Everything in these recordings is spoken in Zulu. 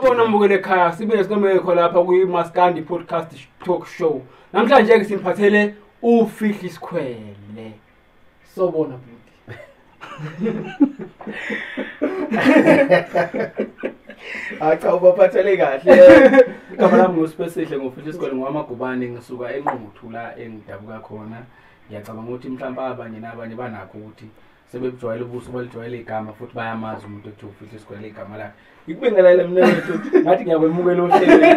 Sawubona mbukele ekhaya, sibe sinomekho lapha kwi-Maskandi Podcast Talk Show. Namhlanje ke simphathele uFihla Isikhwele. Sawubona bhuti. Cha ubaphathele kahle. Igama lami nguSiphesihle ngoFihla Isikhwele ngowamaGubane, ngisuka eNquthu la engidabuka khona. Ngiyacabanga ukuthi mhlawumbe abanye nabanye banakho ukuthi sebebujwayele ubuso, balijwayele igama futhi bayamazi umuntu ekuthiwa uFihla Isikhwele igama lakhe. Ngikubingelele mina wethu, ngathi ngiyakwemukela ohlelweni.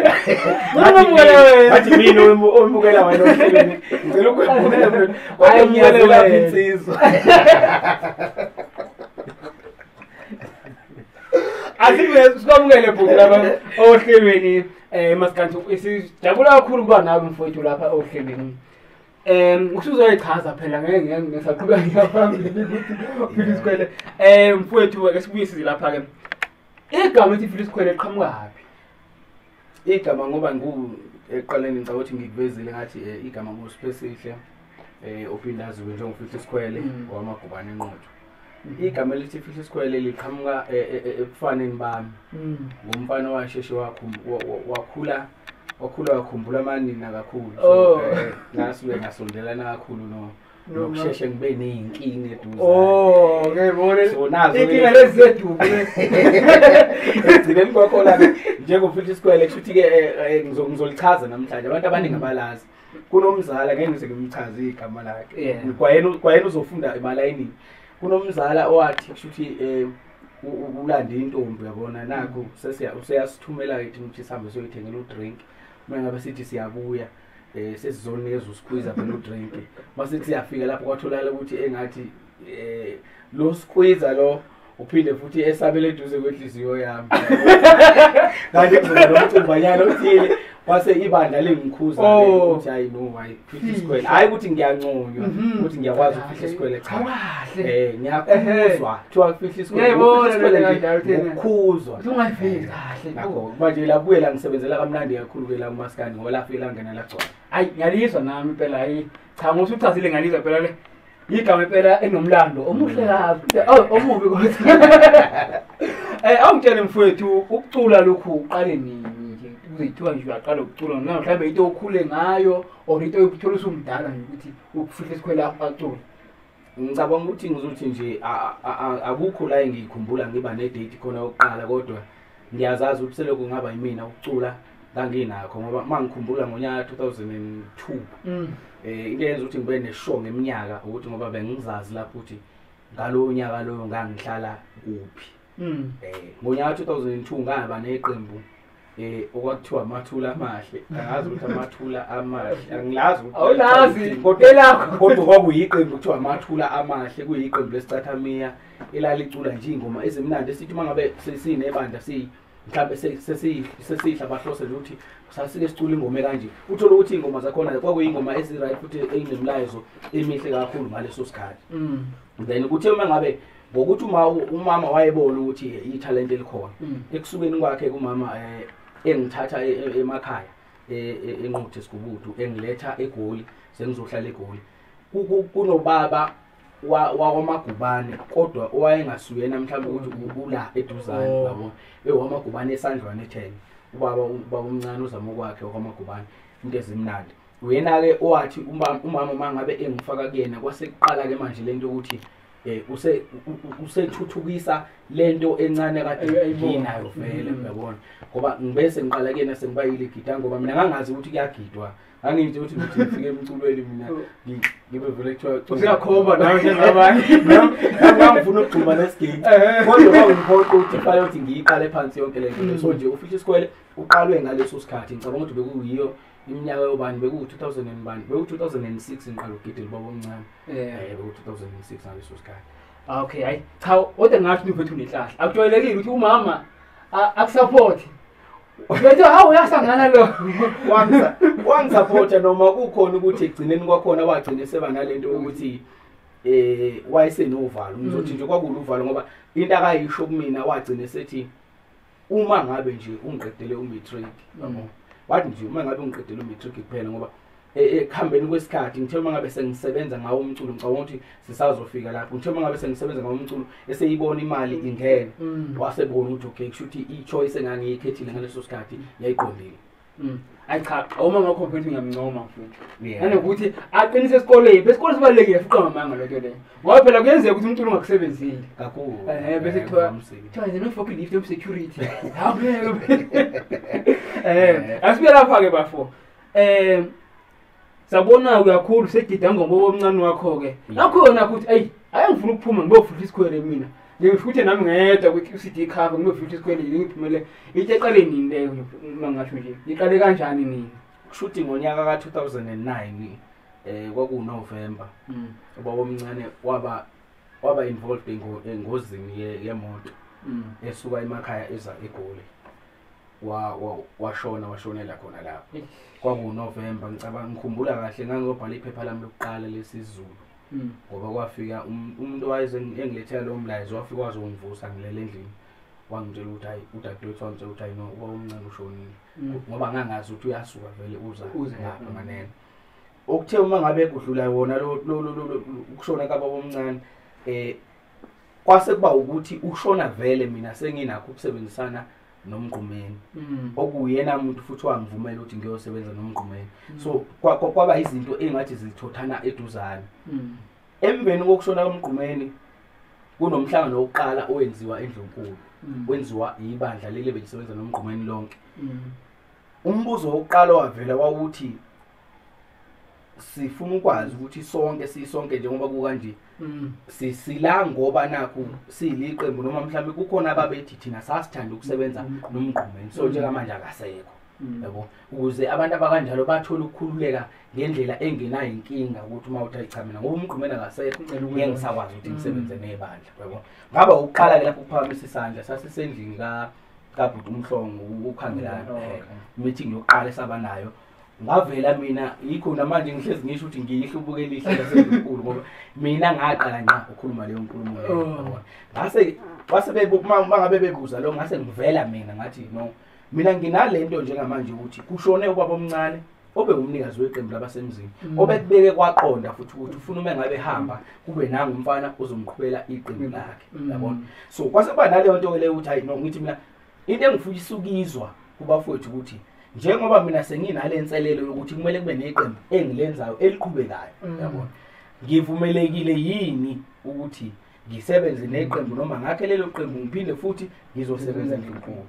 Ngathi mina omukela wena ohlelweni. Ngicela ukwemukela mina. Hayi ngiyazela insizwa. Asibe sikwamukele bhuti lapha ohlelweni Maskandi. Sijabula kakhulu kuba nawe mfowethu lapha ohlelweni. Usuzoyichaza phela ngeke ngisaqhubeka ngiyaphambili ukuthi Fihla Isikhwele. Mfowethu ake sibuye lapha ke. Igama ethi Fihla Isikhwele liqhamuka phi? Igama ngoba eqaleni ngicabanga ukuthi ngikuvezile ngathi igama nguSiphesihle ophinde aziwe njengoFihla Isikhwele wamaGubane eNquthu. Igama elithi Fihla Isikhwele liqhamuka ebufaneni bami. Ngumfana owasheshe wakhula wakhumbula amanina kakhulu. So ngasuke ngasondelana kakhulu nokusheshe ngibe ney'nkinga eduze. Oh, ngiyibone. So nazo inkinga lezi zeduku egcineni kwakhona-ke njengoFihla Isikhwele kusho ukuthi-ke ngizolichaza namhlanje. Abantu abaningi abalazi. Kunomzala, ngeke ngize ngimchaze igama lakhe. Kwayena uzofunda emalayinini. Kunomzala owathi kusho ukuthi ulande intombi, uyabona, nakho useyasithumela-ke thina ukuthi sihambe siyoyithengela udrink. Uma ngabe sithi siyabuya sesizonikeza usqueeze phela udrink. Mase siyafika lapho kwatholakala ukuthi engathi lo squeeze lo uphinde futhi esabele eduze kwenhliziyo yami. Kanti kuzoba nomcumbanyana othile kwase ibandla lengikhuza ukuthi hayi no, hayi Fihla Isikhwele. Hayi ukuthi ngiyanconywa ukuthi ngiyakwazi ukufihla isikhwele, cha. Ngiyakhuzwa. Kuthiwa Fihla Isikhwele. Ukukhuzwa. Ungayifihli kahle. Nakho manje labuye la ngisebenzela kamnandi kakhulu ke la kuMaskandi ngoba lafike langena lagcwala. Hayi ngiyalizwa nami impela, hayi cha ngosuchazile ngalizwa phela le. Igama impela enomlando omuhle kabi. Oh omubi kodwa. Awungitshele mfowethu, ukucula lokhu uqale nini nje? Uzithiwa nje uyaqala ukucula noma mhlawumbe into okhule ngayo or into oyithola usumdala nje ukuthi ukufihla isikhwele acula? Ngicabanga ukuthi ngizothi nje akukho la engikhumbula ngiba nedate khona yokuqala, kodwa ngiyazazi ukuthi selokhu ngaba yimina ukucula nganginakho ngoba uma ngikhumbula ngonyaka 2002 into eyenza ukuthi ngibe neshow ngeminyaka ukuthi ngoba bengizazi lapho ukuthi ngalowo nyaka loyo ngangihlala kuphi. Ngonyaka 2002 ngaba neqembu okwakuthiwa Amathula Amahle. Angazi ukuthi Amathula Amahle, angilazi ukuthi awulazi elakho, kodwa kwakuyiqembu kuthiwa Amathula Amahle, kuyiqembu lesicathamiya elalicula nje ingoma ezimnandi esithi uma ngabe sesinebandla mhlawumbe sesihla bahlose nje ukuthi sasike sicula ingoma kanje, uthole ukuthi iy'ngoma zakhona kwakuyingoma ezi-right futhi ey'nemlayezo emihle kakhulu ngaleso sikhathi. Then kuthe uma ngabe ngokuthi umama wayebona ukuthi ithalente elikhona ekusukeni kwakhe kumama engithatha emakhaya eNquthu eSigubudu engiletha eGoli, sengizohlala eGoli. Kunobaba wakwamaGubane kodwa owayengasuyena mhlawumbe ukuthi ula eduzane, yabo, ewamaGubane esandlwane 10. Ubaba omncane uzama kwakhe wakwamaGubane into ezimnandi. Uyena-ke owathi umama uma ngabe engifaka kuyena kwasekuqala-ke manje lento ukuthi usethuthukisa lento encane kade nginayo vele, uyabona, ngoba ngibese ngiqala kuyena sengibayile igida ngoba mina ngangazi ukuthi kuyagidwa. Angithi ukuthi ngifike emculweni mina ngibe vele kuthiwa usuyakhomba nawe njengabanye. Ngangifuna ukugxuma nesigidi kodwa kwangiphoqa ukuthi kufanele ukuthi ngiyiqale phansi yonke le nto. So nje uFihla Isikhwele uqalwe ngaleso sikhathi, ngicabanga ukuthi bekuyiyo iminyaka yobani, beku-2000 and bani, beku-2006 ngiqala ukugidela ubaba omncane. Beku-2006 ngaleso sikhathi. Okay, hayi cha kodwa ngasho ukuthi unehlahla. Akujwayelekile ukuthi umama akusupport. Bethu hawu uyasangana lo. Wangisupporta noma kukhona ukuthi egcineni kwakhona wagcina seba nalento ukuthi wayesenovalo. Ngizothi nje kwakuluvalo ngoba into akayisho kumina wagcina sethi uma ngabe nje ungiqedele umatric, yabo. Wathi nje uma ngabe ungiqedele umatric kuphela ngoba Ekuhambeni kwesikhathi ngithe uma ngabe sengisebenza ngawo umculo, ngicabanga ukuthi sisazofika lapho. Ngithe uma ngabe sengisebenza ngawo umculo, eseyibona imali ingena, wasebona ukuthi okay, kusho ukuthi i-choice engangiyikhethile ngaleso sikhathi yayiqondile. Ayi cha, awuma ngakho mfethu, ngiyamncoma mfethu. Nanokuthi aqinise esikoleni, besikole sibalulekile futhi ngamanga lokho leyo. Ngoba phela kuyenzeka ukuthi umculo ungakusebenzeli. Kakhulu. Bese kuthiwa no forklift of security. Hawu. Asibuye lapha ke bafo. Sabona kakhulu segida ngoba omncane wakho ke. Nakhona ukuthi ey, ayangifuna ukuphuma ngibofihla isikhwele mina. Ngifuthe nami ngedwa kwi-CD cover ngibofihla isikhwele ngiphumele. Into eqale nini leyo uma ngasho nje? Iqale kanjani nini? Kushuthi ngonyaka ka-2009 kwakuNovember. Ubaba omncane waba involved engozini yemoto. Esuka emakhaya eza eGoli. Washonela khona lapho. KwakuNovember, ngicabanga ngikhumbula kahle ngangiyobhala iphepha lami lokuqala lesiZulu. Ngoba kwafika umuntu owayeze engilethela lo mlayezo, wafika wazongivusa ngilele endlini. Wangitshela ukuthi hayi, udadewethu wangitshela ukuthi hayi no, ubaba omncane ushonile. Ngoba ngangazi ukuthi uyasuka vele uza ngapha nganeno. Okuthe uma ngabe kudlula wona lo ukushona kababa omncane, kwase kuba ukuthi ushona vele mina senginakho ukusebenzisana noMgqumeni. Okuyena umuntu futhi wangivumela ukuthi ngiyosebenza noMgqumeni. So kwaba izinto engathi zithothana eduzane. Emveni kokushona koMgqumeni kunomhlangano wokuqala owenziwa eNdlunkulu. Wenziwa ibandla leli belisebenza noMgqumeni lonke. Umbuzo wokuqala wavela wawuthi sifuna ukwazi ukuthi sonke sisonke njengoba kukanje sisila ngoba nakho siliqembu noma mhlawumbe kukhona ababethi thina sasithanda ukusebenza noMgqumeni, so njengamanje akasekho, yabo, ukuze abantu abakanjalo bathole ukukhululeka ngendlela engenayo inkinga ukuthi uma uthi ayicha mina ngoba uMgqumeni akasekho ngeke ngisakwazi ukuthi ngisebenze nebandla, yabo. Ngaba ukuqala ke lapho ukuphakamisa isandla, sasisendlini kaBhuti uMhlongo ukhangelana meeting yokuqala esabanayo. Ngavela mina yikho namanje ngihlezi ngisho ukuthi ngiyihlubuke elihle lasenkulu ngoba mina ngaqala nqa ukukhuluma leyo nkulumo leyo. Ngase kwase mangabe bebuza lo ngase ngivela mina ngathi no, mina nginalento njengamanje ukuthi kushone ubaba omncane obe umnikazi weqembu labasemzini obekubeke kwaqonda futhi ukuthi ufuna uma ngabe ehamba kube nanga umfana ozomqhubela iqembu lakhe, yabona. So kwase kuba naleyo nto leyo ukuthi hayi no, ngithi mina into engifuna ukuyizwa kubafowethu ukuthi njengoba mina senginale nselelo yokuthi kumele kube neqembu engilenzayo eliqhubekayo, yabona, ngivumelekile yini ukuthi ngisebenze neqembu noma ngakhe lelo qembu ngiphinde futhi ngizosebenza eNdlunkulu.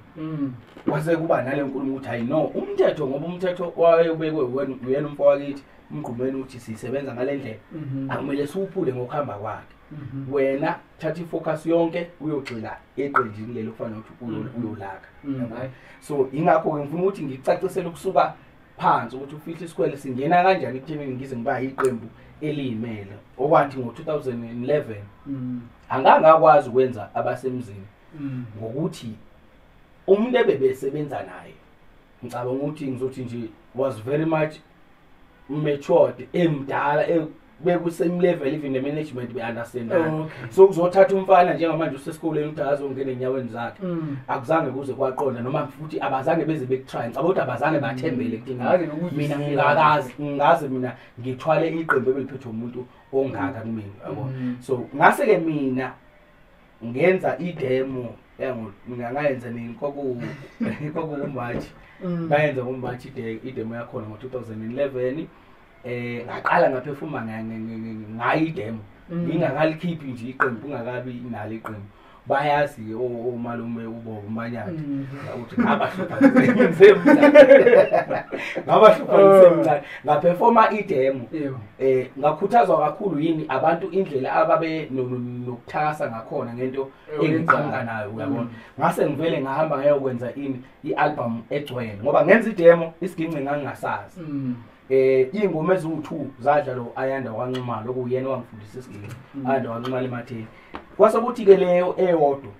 Kwase kuba nale nkulumo ukuthi hayi no, umthetho ngoba umthetho wayebekwe uyena umfowethu uMgqumeni ukuthi sisebenza ngale ndlela, akumele siwuphule ngokuhamba kwakhe. Wena thatha ifocus yonke uyogxila eqenjini lelo kufanele ukuthi uyolakha. So ingakho ke ngifuna ukuthi ngicacisele ukusuka phansi ukuthi ufihle isikwele singena kanjani ekutheni ngize ngiba iqembu eliyimele. Okwathi ngo-2011 angangakwazi ukwenza abasemzini ngokuthi umuntu ebebesebenza naye ngicabanga ukuthi ngizothi nje was very much matured, emdala, beku-same level even the management be-understand. So kuzothatha umfana njengamanje usesikoleni ukuthi azongena enyaweni zakhe, akuzange kuze kwaqonda noma futhi abazange beze bekutry. Ngicabanga ukuthi abazange bathembele kuthina. Mina ngingakazi ngingaze mina ngithwale iqembu ebeliphethwe umuntu ongaka kumina, yabo. So ngase ke mina ngenza idemo yango, mina ngayenza nini kwakuMarch, ngayenza ngoMarch idemo yakhona ngo-2011. Ngaqala ngaphefuma ngayi idemo ngingakalikhiphi nje iqembu, ungakabi nalo iqembu. Bayazi omalume uBobo uManyathi ukuthi ngabahlupha ngisemncane, ngaphefoma idemo. Ngakhuthazwa kakhulu yini abantu indlela ababe nokuthakasa ngakhona ngento engiqhamuka nayo, uyabona. Ngase ngivele ngahamba ngayokwenza ini i-album egcwele ngoba ngenza idemo isiginci ngangingasazi. Iy'ngoma eziwu-2 zadla lo Ayanda waNxumalo okuyena owangifundisa isiginci, Ayanda waNxumalo ematheni. Kwase kuthi-ke leyo eyodwa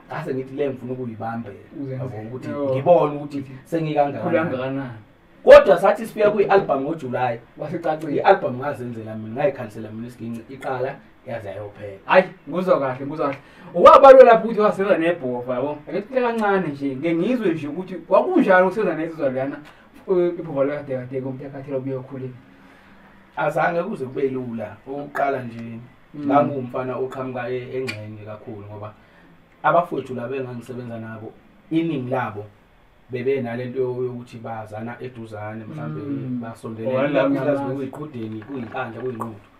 ngase ngithi le ngifuna ukuyibambela ukuthi ngibone ukuthi sengikangakanani. Kodwa sathi sifika kwi-album ngoJulayi, wasicacile i-album ngazenzela mina, ngayikhalisela mina isiginci iqala yaze yayophela. Hayi nguzwa kahle, nguzwa kahle. Ukwabalwe lapho ukuthi wasebenza nebhova, yabo. Ake sihle kancane nje ngeke ngizwe nje ukuthi kwakunjani ukusebenza nesizwa lana ibhova lakade kade kumthakathela ubuye okhuleni. Azange kuze kube lula ukuqala nje ngangumfana oqhamuka engxenye kakhulu ngoba abafowethu laba engangisebenza nabo iningi labo bebe nalento yokuthi bazana eduzane mhlambe basondelene kuyiqhudeni kuyinkandla kuyinquthu.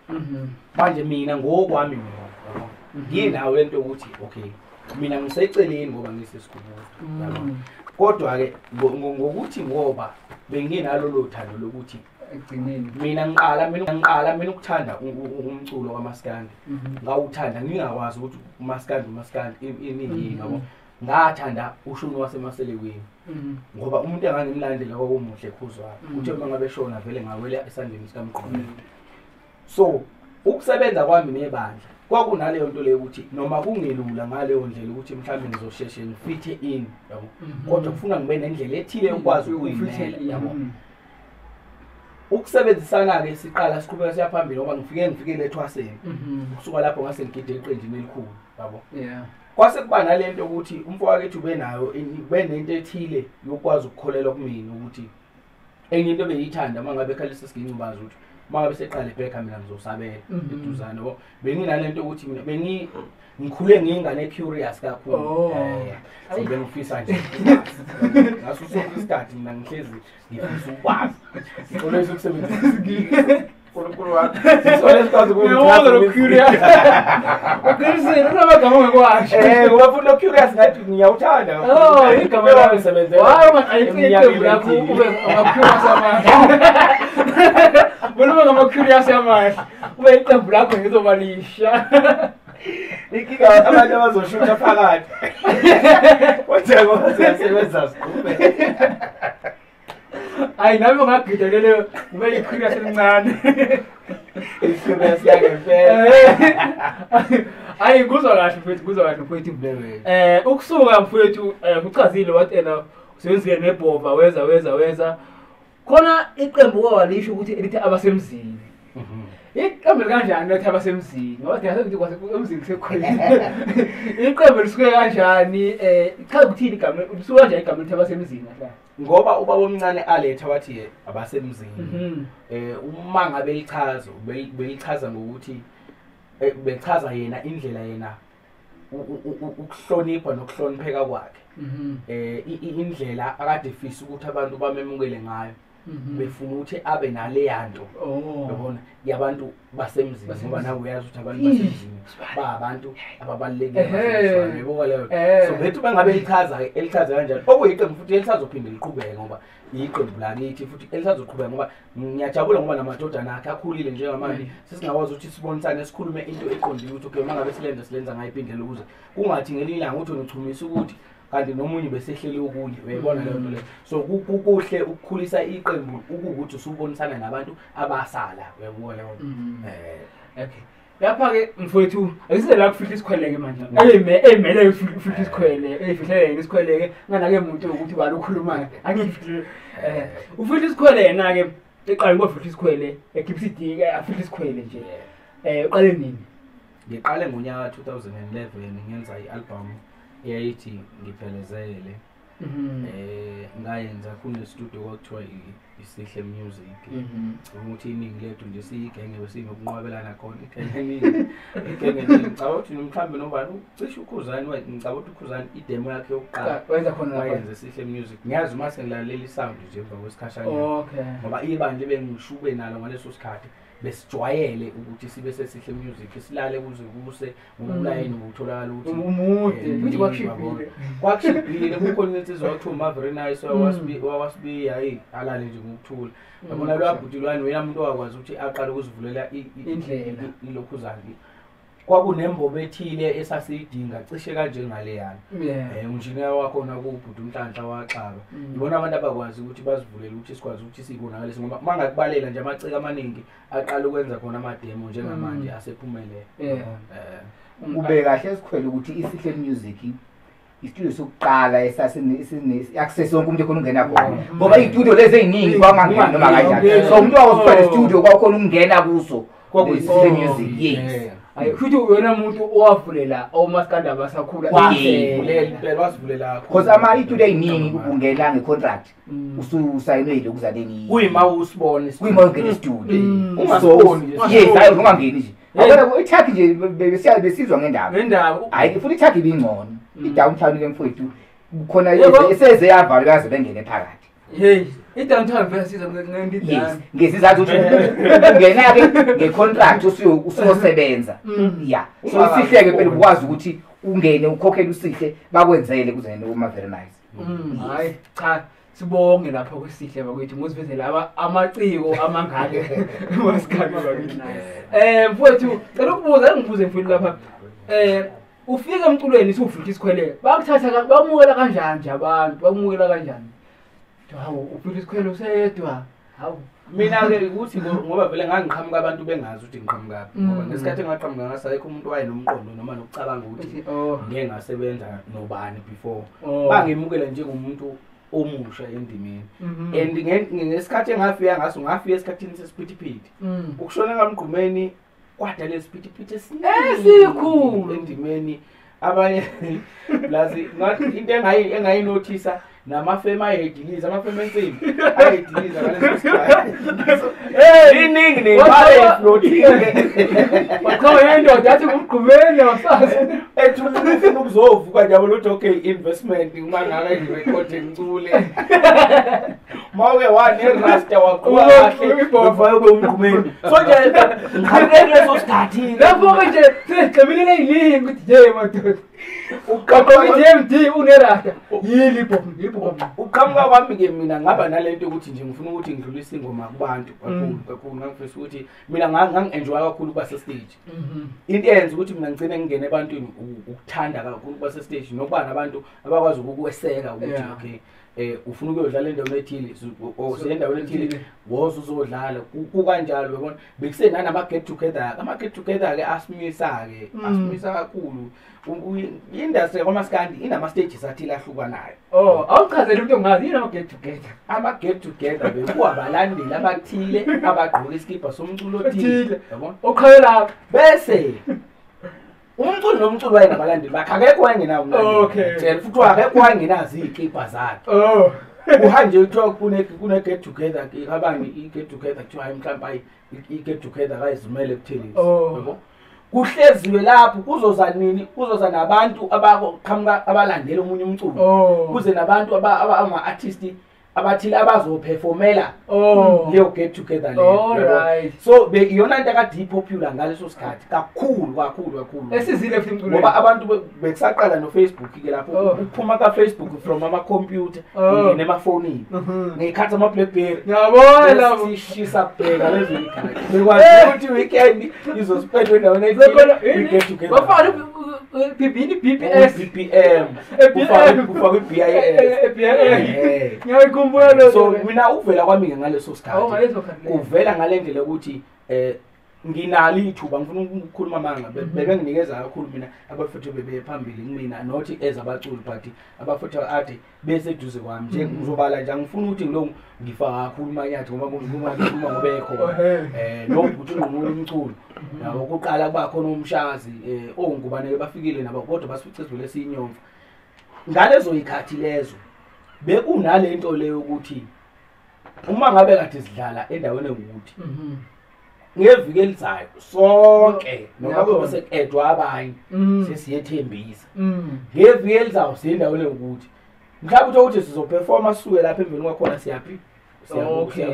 Manje mina ngokwami mina nginawo lento yokuthi okay mina ngiseceleni ngoba ngisesikhumulo yabo. Kodwa ke ngokuthi ngoba benginalo lo thando lokuthi egcineni mina ngiqala mina ukuthanda umculo kaMaskandi ngawuthanda ngingakwazi ukuthi uMaskandi iningi yabo. Ngathanda ushuni waseMaselekweni ngoba umuntu engangimlandela kwakuMuhle Khuzwayo uthe uma ngabe shona vele ngawela esandleni sikaMgqumeni. So ukusebenza kwami nebandla kwakunaleyo nto leyo ukuthi noma kungelula ngaleyo ndlela ukuthi mhlawumbe ngizosheshe ngifithe in yabo, kodwa kufuna ngibe nendlela ethile yokwazi ukuyimela yabo. Ukusebenzisana-ke siqala siqhubeka siya phambili ngoba ngifike ethwaseni kusuka lapho ngase ngigide eqenjini elikhulu yabo. Kwase kuba nalento ukuthi umfowethu ubenayo benento ethile yokwazi ukukholelwa kumina ukuthi enye into ebeyithanda uma ngabe ekhalisa isiginci ukuthi uma ngabe seqale ebheka mina ngizosabela eduzane yabo. Benginalento ukuthi mina ngikhule ngiyingane curious kakhulu. So bengifisa nje ngaso sonke isikhathi mina ngihlezi ngifisa ukwazi ngixolisa ukusebenzisa isiginci uNkulunkulu wami sisole sikwazi ukuwuchaza lo curious. Uqinisile unamagama ongekwasho. Ngoba futhi lo curious ngathi ngiyawuthanda. Oh, igama lami sebenzela. Hayi ungaqali lakho ube ama-curious amahle. Bona ube ngama-curious amahle. Ube iqembu lakho ngizoba lisha. Inkinga abantu abazoshutha phakathi. Kodwa ngoba siyasebenza siqhubeke. Ayi nami ungagida lelo ube i-curious elincane. I-curious yangempela. Ayi kuzwa kahle mfethu, kuzwa kahle mfethu. Ukusuka mfethu uchazile wathi ena usebenzile nebhova weza. Khona iqembu kwawalisho ukuthi elithi abasemzini. Iqembu kanjani lethi abasemzini? Ngoba thina sekuthi kwase emzini kusekhona. Iqembu lisuke kanjani? Ichaza ukuthini igama? Lisuke kanjani igama elithi abasemzini kahle? Ngoba ubaba omncane aletha wathi abasemzini. Uma ngabe lichaza belichaza ngokuthi bechaza yena indlela yena ukuhlonipha nokuhlonipheka kwakhe. Indlela akade efisa ukuthi abantu bamemukele ngayo. Befuna ukuthi abe naleyanto yabona yabantu basemzini ngoba nawe uyazi ukuthi abantu basemzini ba abantu ababalulekile basemzini yabo leyo. So bethu bangabe lichaza elichaza kanjalo okuyiqembu futhi elisazophinde liqhubeke ngoba iqembu lakithi futhi elisazoqhubeka ngoba ngiyajabula ngoba namadodana akhe akhulile njengamanje sesingakwazi ukuthi sibonisane sikhulume into eqondile ukuthi okay uma ngabe silenza ngayiphi indlela ukuze kungathi ngelinye ilanga uthi uchumisa ukuthi kanti nomunye besehleli okunye uyayibona leyo nto leyo. So kuhle ukukhulisa iqembu ukuthi usubonisana nabantu abasala uyabona leyo. Okay lapha ke mfowethu akusize la kufihla isikhwele ke manje emele ufihla isikhwele efihlele isikhwele ke nganake umuntu ukuthi bani ukhulumayo angifihle ufihla isikhwele yena ke eqala ngofihla isikhwele ekhipha idike afihla isikhwele nje. Uqale nini? Ngiqale ngonyaka 2011 ngenza i-album eyayithi ngiphelezele. Ngayenza kune studio kwakuthiwa iSihle Music. Ukuthi iningi lethu nje siyigenge besinokunqwabelana khona igenge ngicabanga ukuthi mhlambe nobani ucishe uKhuzani ngicabanga ukuthi uKhuzani idemo yakhe yokuqala wenza khona wayenza Sihle Music. Ngiyazi uma sengilalela isound nje emva kwesikhashana ngoba ibandla bengishube nalo ngaleso sikhathi besijwayele ukuthi sibe seSihle Music silale kuze kuse ngokulayini ukutholakala ukuthi umude futhi kwakushibhile kwakushibhile kukhona insizwa kwakuthiwa uMavery Nice wawasibiya hayi alale nje ngokuthula yabona lo bhuti lwani wena umuntu owakwazi ukuthi aqale ukuzivulela indlela ilokhuzana kwakunembobo ethile esasiyidinga cishe kanje ngaleyana. Unjiniyela wakhona kubhuti uNhlanhla waxaba. Ibona abantu abakwazi ukuthi bazivulele ukuthi sikwazi ukuthi sibonakalise ngoba mangakubalela nje amaciko amaningi aqala ukwenza khona ama-demo njengamanje asephumelele. Kube kahle esikhwele ukuthi iSihle Music istudio sokuqala esasine access wonke umuntu ekhona ungena khona ngoba istudio lezi eziningi kwangangena noma kanjani. So umuntu wakwazi ukufaka istudio kwakhona ukungena kuso kwakuyiSihle Music. Yes. Hayi futhi wena umuntu owavulela omaskanda abasakhula Wasivulela impela, wasivulela kakhulu. Because ama itudio eyiningi ungena ngecontract ususayinwe lokuzaleni. Kuyima usibone. Kuyima ungena studio. Ungasiboni nje. Yes, hayi ungangeni nje. Yabona iTurkey nje besiya besizwa ngendaba. Ngendaba. Hayi futhi iTurkey ibingcono. I-downtown ke mfowethu khona eseze yavalwa yaze bengene phakathi. Hey, i-downtown vele siza ngento Yes, ngesizathu ukuthi ungena ke ngecontract usuyosebenza. Yeah. So isihleke phela ukwazi ukuthi ungene ukhokhele usihle bakwenzele kuze kuma very nice. Hayi cha sibonge lapha kwesihle bakwethu ngozivezela laba amaciko amangaka masikhathi bakithi. Mfowethu cela ukubuza ngibuze mfowethu lapha. Ufika emculweni usufika isikhwele bakuthatha bamukela kanjani nje abantu bamukela kanjani? Hawu ufika isikhwele useyedwa. Hawu mina ke ukuthi ngoba vele ngangiqhamuka abantu bengazi ukuthi ngiqhamuka ngoba ngesikhathi engaqhamuka ngasayikho umuntu wayenomqondo noma nokucabanga ukuthi ngeke ngasebenza nobani before. Bangimukela njengomuntu omusha endimeni. And ngesikhathi engafika ngaso ngafika esikhathini sesiphithiphithi. Ukushona kaMgqumeni kwadala esiphithiphithi esikhulu endimeni. Abanye plus into engayinothisa namafema ayediliza, amafema ensimbi ayediliza ngaleso sikhathi. Iningi nemali efloathile. Waqhamuka indoda yathi ngumgqumeni wasazi. Ethi umuntu ufuna ukuzovuka nje yabo ukuthi okay investment uma ngaka ngirekhode ngicule. Mawuke wanerasta waqhuba kahle ufake ube umgqumeni. So nje ngiqhamuke kuleso sikhathi. Lapho nje sesiqhamile eyiningi ukuthi nje madoda. Uqhamuka i-DMD unerasta. Yini ibhobo. Uqhamuka kwami ke mina ngaba nalento ukuthi nje ngifuna ukuthi ngidlulise ingoma kubantu kakhulu kakhulu. Ngangifisa ukuthi mina ngangi-enjoy kakhulu ukuba se-stage. Into eyenza ukuthi mina ngigcine ngingene ebantwini ukuthanda kakhulu ukuba se-stage nokuba nabantu abakwazi ukukweseka ukuthi okay ufuna ukuyodlala endaweni ethile endaweni ethile woza uzodlala kukanjalo uyabona. Bekusenana get together ama get together ke asimisa ke asimisa kakhulu. Industry kwaMaskandi inama stages athile ahlukanayo. Oh, awuchazele umuntu ongazi yini ama get together. Ama get together bekuwabalandeli abathile abagqoka isikibha somculo othile yabona. Oqhela bese umculo nomculo wayenabalandeli bakhe akekho wayengenawo umlandeli. Okay. Futhi akekho wayengenazo izikibha zakhe. Oh. Kuhanje kuthiwa kune get together abanye i get together kuthiwa hayi mhlawumbe i get together kayizimele Buthelezi. Yabo. Kuhleziwe lapho kuzoza nini kuzoza nabantu abaqhamuka abalandela omunye umculo. Kuze nabantu abama artist abathile abazoperformela leyo get together leyo. Alright. So iyona into akade ipopular ngaleso sikhathi kakhulu kakhulu kakhulu. Esizile futhi umculo. Ngoba abantu bekusaqala no Facebook ke lapho ukuphuma ka Facebook from ama computer ungene emafonini. Ngekhathi ama BlackBerry. Ngiyabona lapho sishisa bheka lezo ikhathi. Bekwazi ukuthi weekend izospend endaweni ethile we get together. Bafana BBS BBM kufakwe BIS. Ngiyayikhumbula. So mina ukuvela kwami ngaleso sikhathi kuvela ngalendlela ukuthi nginalo ithuba ngifuna ukukhuluma manga bebenginikeza kakhulu mina abafethu bebe phambili kumina not as abaculi but abafethu ade beseduze kwami nje ngizobala nje angifuni ukuthi ngilo ngifaka kakhulu manyathi ngoba ngikhuluma ngoba ekhona lo bhuti ungqono umculo yabo kuqala kuba khona umshazi ongubanele bafikile nabo kodwa basificezwe lesinyomfa ngalezo ikhathi lezo bekunalento leyo ukuthi uma ngabe kade sidlala endaweni engukuthi ngeviki elizayo sonke noma kube sekuedwa abanye sesiyethembisa ngeviki elizayo siyendaweni engukuthi mhlawumbe ukuthi sizoperforma sisuke lapha emveni kwakhona siyaphi siya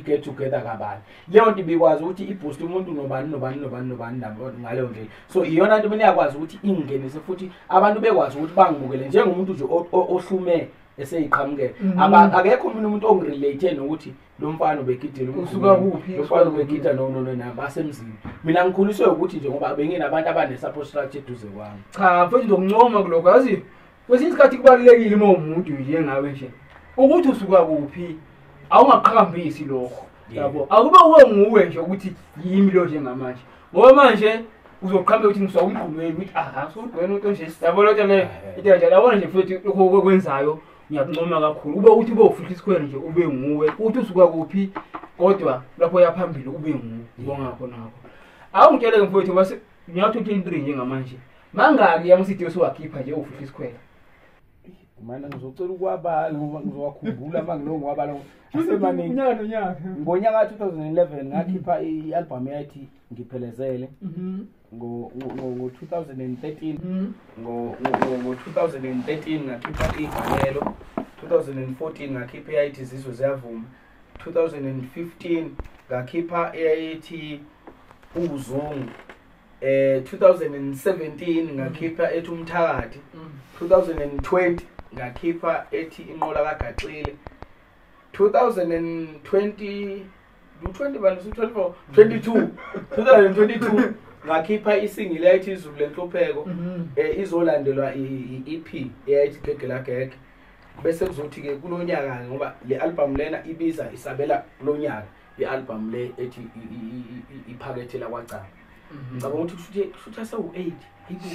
get together kabani leyo nto ibikwazi ukuthi iboost umuntu nobani nobani nobani nobani ngaleyo ndlela. So iyona nto mina yakwazi ukuthi ingenise futhi abantu bekwazi ukuthi bangibukele njengomuntu nje ohlume eseyiqhamukela. Akekho mina umuntu ongirelate nokuthi lo mfana ubegidela usuka kuphi lo mfana ubegida no no nabasemzini. Mina ngikhuliswe ukuthi nje ngoba bengenabantu abane support structure eduze kwami. Cha mfethu ngizokuncoma kuloko yazi kwesinye isikhathi kubalulekile uma umuntu njengawe nje ukuthi usuka kuphi awungaqhakambisi lokho yabo akube uwe nguwe nje ukuthi yimi lo njengamanje ngoba manje uzoqhamba ukuthi ngisuka umgqumeni ukuthi aha sogqwena into nje yabo lo nto leyo into nje yabona nje futhi lokho okwenzayo ngiyakuncoma kakhulu ube ukuthi ube ufihla isikhwele nje ube nguwe uthi usuka kuphi kodwa lapho yaphambili ube nguwe ubonga khona ngakho awungitshele mfowethu base Unyaka 2023 njengamanje. Mangaki ama-CD osuwakhipha nje ufihla isikhwela? Mana ngizocela ukwabala ngoba ngizowakhumbula uma ngiloko ngiwabala asemaningi. Unyaka nonyaka. Ngonyaka 2011 ngakhipha i-album eyathi Ngiphelezele. Ngo-2013 ngo-2013 ngakhipha Igalelo. 2014 ngakhipha eyayithi Zizwe Ziyavuma. 2015 ngakhipha eyayithi Uzungu. 2017 ngakhipha ethi Umthakathi. 2020 ngakhipha ethi Inqola kaGaxile. 2020 24 22 2022 ngakhipha isingile eyayithi Izulu Lenhlupheko, izolandelwa i-EP eyayithi Gege la Gege. Bese kuzothi ke kulonyaka ngoba le album lena ibiza isabela kulonyaka, i-album le ethi iphakethe la kwaCaba. Ngicabanga ukuthi kushuthi asewu-8. Hayibo.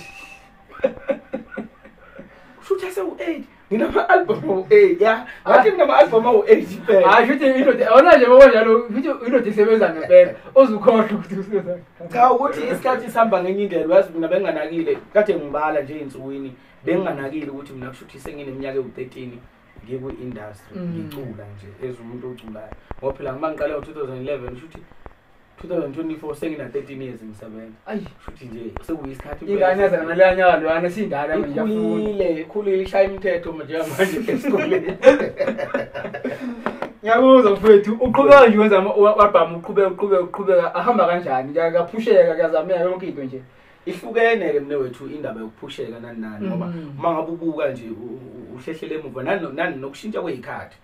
Kushuthi asewu-8. Nginama-album awu-8 ya. Ngathi nginama-album awu-8 impela. Hayi shuthi indoda awona nje ngokunjalo futhi indoda isebenza ngempela. Ozukhohlwa ukuthi usebenza. Cha ukuthi isikhathi sihamba ngenye indlela, uyazi mina benginganakile kade ngibala nje ey'nsukwini, benginganakile ukuthi mina kushuthi sengineminyaka ewu-13 ngikwi-industry ngicula nje as umuntu oculayo. Ngoba phela ngoba ngiqale ngo-2011 kushuthi 2024 sengina 13 years ngisebenza. Ayi shuthi nje sekuyisikhathi ingane yazana naleya nyaka lwana sindala manje iyafunda. Ikhulile ishaya imithetho manje manje esikoleni. Ngiyakuzwa mfethu, uqhubeka nje wenza ama-album, uqhubeka ahamba kanjani? Kuyaphusheka, kuyazameka yonke into nje. Ihlukene ke mne wethu indaba yokuphusheka nani nani ngoba uma ngabe ubuka nje uhlehlele emuva nani nokushintsha kwezikhathi.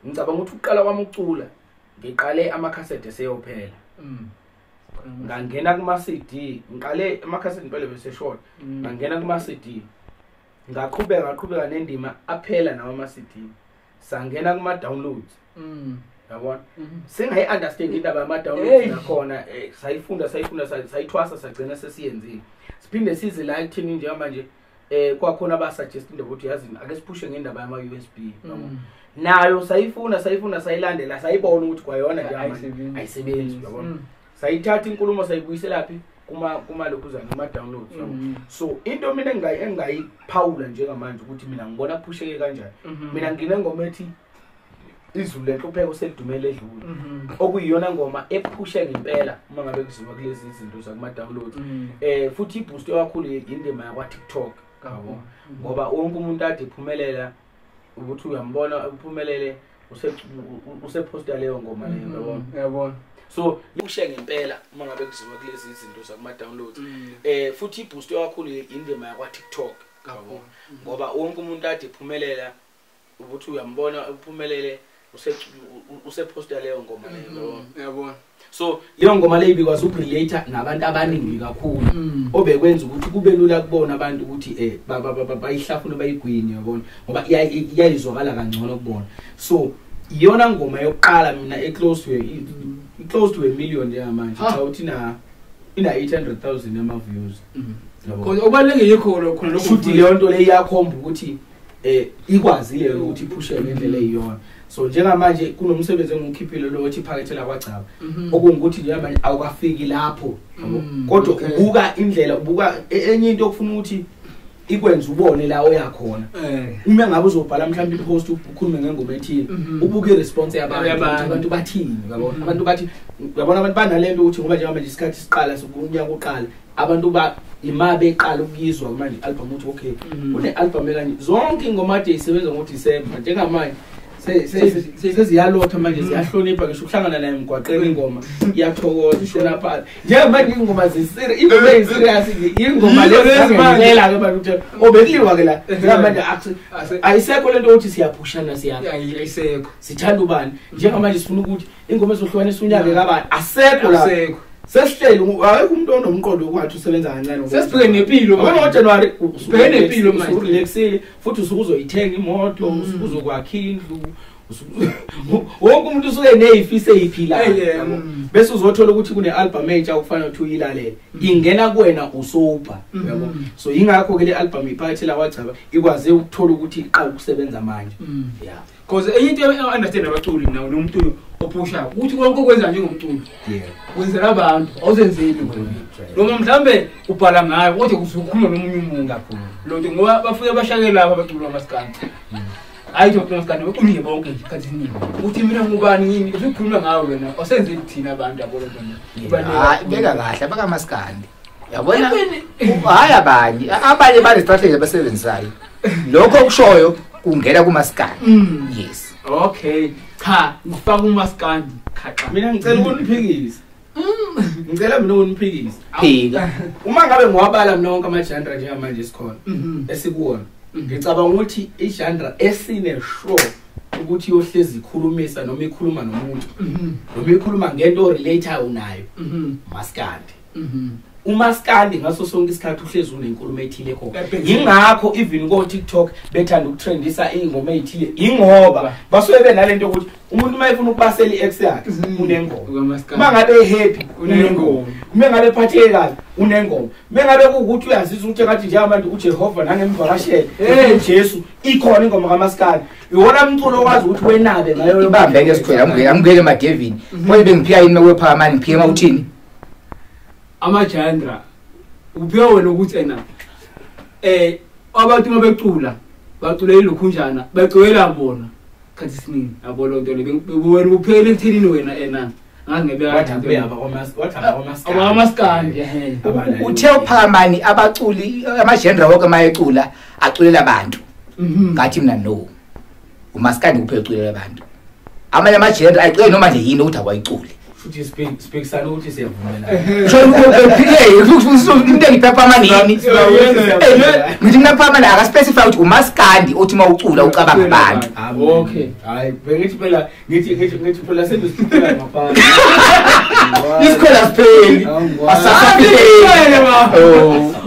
Ngicabanga ukuthi ukuqala kwami ukucula ngiqale amakhasethi eseyophela. Ngangena kuma CD, ngiqale amakhasethi impela bese short. Ngangena kuma CD. Ngaqhubeka nendima aphela nawo ama CD. Sangena kuma downloads. Yabona? Singayi understand indaba yama downloads nakhona, sayifunda sayithwasa sagcina sesiyenzile. Siphinde size la ekuthini nje manje kwakhona aba suggest indaba ukuthi yazi ake siphushe ngendaba yama USB. Nayo sayifuna sayilandela sayibona ukuthi kwayona nje ayisebenzi uyabona. Sayithatha inkulumo sayibuyisela phi kuma lokhuzana kuma downloads yabo. So into mina engayiphawula njengamanje ukuthi mina ngibona kuphusheke kanjani. Mina nginengoma ethi Izulu Lenhlupheko selidumele edlule. Okuyiyona ngoma ephushe ngempela uma ngabe kuziwa kulezi izinto zakuma downloads. Futhi iboost kakhulu indima yakwa TikTok yabo. Ngoba wonke umuntu ade ephumelela ukuthi uyambona uphumelele useposta leyo ngoma leyo yabona. Yabona. So ushe ngempela uma ngabe kuziwa kulezi izinto zakuma downloads. Futhi iboost kakhulu indima yakwa TikTok yabo. Ngoba wonke umuntu ade ephumelela ukuthi uyambona uphumelele useposta leyo ngoma leyo yabona. So leyo ngoma leyo ibikwazi ukurelate nabantu abaningi kakhulu obekwenza ukuthi kube lula kubona abantu ukuthi bayihlafune bayigwinye yabona ngoba iyayizwakala kangcono kubona. So iyona ngoma yokuqala mina eclose to a million njengamanje cha uthi ina 800,000 ama views. Kodwa okubalulekile yikho lokho lokho futhi leyo nto leyo iyakhomba ukuthi ikwazile ukuthi iphushe ngendlela eyiyona. So njengamanje kunomsebenzi engikhiphile lo othi iphakethe la kwaCaba okungukuthi njengamanje awukafiki lapho kodwa ubuka indlela ubuka enye into okufuna ukuthi ikwenza ubone la oyakhona. Uma ngabe uzobhala mhlawumbe ipost ukhulume ngengoma ethile ubuke iresponse yabantu abantu bathini uyabona abantu bathi uyabona abantu banalento ukuthi ngoba njengamanje isikhathi siqala sokunyaka uqala abantu ba ima beqala ukuyizwa manje album uthi okay kune album ekanje zonke ingoma ade isebenza ngoDecember njengamanje seziyalotha manje ziyahlonipha ngisho ukuhlangana naye emgwaqeni ingoma iyathokoza ishona phansi njengamanje ingoma zisiri ingoma eziserious ingoma lezingempela ke manje ukuthi obekuliwa ke la njengamanje ayisekho lento ukuthi siyaphushana ayisekho sithanda ubani njengamanje sifuna ukuthi ingoma ezohlukanisa unyaka kabani asekho la sesihleli akekho umuntu onomqondo okwathi usebenza kancane sesibheke nempilo ngoba ngoJanuary ubheke nempilo manje usurelaxile futhi usuke uzoyithenga imoto usuke uzokwakha indlu wonke umuntu usuke nezifiso eziphilayo bese uzothola ukuthi kune album entsha okufanele ukuthi uyilalele ingena kuwena usober yabo. So ingakho ke le album iphakathi la kwaCaba ikwaze ukuthola ukuthi iqala ukusebenza manje. Yeah. Because enye into understand abaculi nawo nomuntu ophushayo ukuthi konke okwenza njengomculo. Yeah. Wenzela abantu awuzenzeli wena. Noma mhlambe ubhala ngayo kodwa usukhuluma nomunye umuntu Kakhulu. Lo nto ngoba bafike bashake lapha abaculi bamaskandi. Hayi nje bamaskandi baculi bonke nje isikhathi esiningi. Uthi mina ngubani yini usukhuluma ngawe wena awusenzeli thina abantu yabo lo nto. Hayi beka kahle abakamaskandi. Yabona hayi abanye abanye bane strategy abasebenzisayo. Lokho okushoyo kungena kumaskandi. Yes. Okay. Cha, ngifaka umaskandi khaxa. Mina ngicela ukuniphikisa. Ngicela mina ukuniphikisa. Phika. Uma ngabe ngiwabala mina wonke ama-genre njengamanje esikhona esikuwona, ngicabanga ukuthi i-genre esine sure ukuthi iyohlezi ikhulumisa noma ikhuluma nomuntu noma ikhuluma ngento orelate-ayo nayo, maskandi. Umaskandi ngaso sonke isikhathi uhlezi unenkulumo ethile khona. Yingakho even ko TikTok bethanda ukutrendisa izingoma ezithile, ingoba basuke benalento ukuthi umuntu uma efuna ukubasela i-ex yakhe unengoma, uma ngabe happy unengoma, uma ngabe ephatheke kabi unengoma, uma ngabe kuwukuthi uyazizwa ukuthi engathi njengamanje uJehova nangemvakashele uJesu, ikhona ingoma kaMaskandi. Iwona mculo okwazi ukuthi wenabe ngayo. Ibambe ke sikhwela angingene emadevini. Manje bengiphika yini makwephakamani ngiphike mawuthini? Ama-genre uphika wena ukuthi ena abantu mabecula bacula ilokhunjana baculela bona khathi esiningi yabo lo nto le wena uphekele ekuthenini wena ena ngazi ngebeka ehe. Uthe uPhakamani abaculi ama-genre wonke mayecula aculela abantu. Ngathi mina no. Umaskandi kuphela uculela abantu. Amanye ama-genre ayicule noma nje yini ukuthi awayiculi. Futhi sibhekisana ukuthi siyavumelana. Into engiphakamani yini? Ngithi mina Phakamani akaspecify ukuthi umaskandi othi mawucula ucabanga abantu. Okay. Hayi bengithi phela ngithi phela sendisiphela ngaphandle. Isikhwela sipheli. Asasafile ma.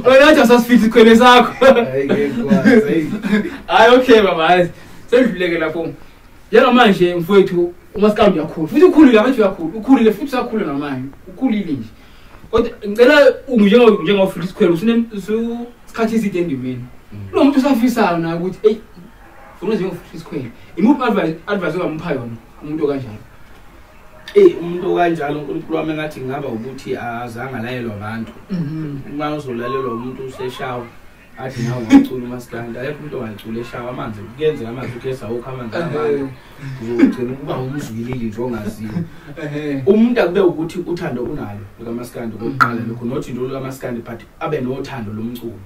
Wena nje asasifithe isikhwele sakho. Hayi ngekwazi. Hayi okay baba, hayi sendluleke lapho. Njengamanje mfowethu umaskandi uyakhula. Futhi ukhulile abantu uyakhula. Ukhulile futhi usakhula namanje. Ukhulile nje. Kodwa ngicela njengofika isikhwele usunesikhathi eside endimeni. Lo muntu usafisayo naye ukuthi hey ufuna njengofika isikhwele. Imuphi advice ongamupha yona umuntu okanjalo? Umuntu okanjalo uNkulunkulu wami engathi ngaba ukuthi azange alayelwa abantu. Uma uzolalelwa umuntu useshawa athi nawe ungacula umaskandi, ayekho umuntu ongacula eshawa amanzi, kuyenzeka amanzi ugeza wokho amanzi abantu. Uzogcina ukuba umzwilili nje ongaziyo. Umuntu akube ukuthi uthando unalo lukamaskandi okokuqala lokho, not nje lukamaskandi but abe nothando lomculo.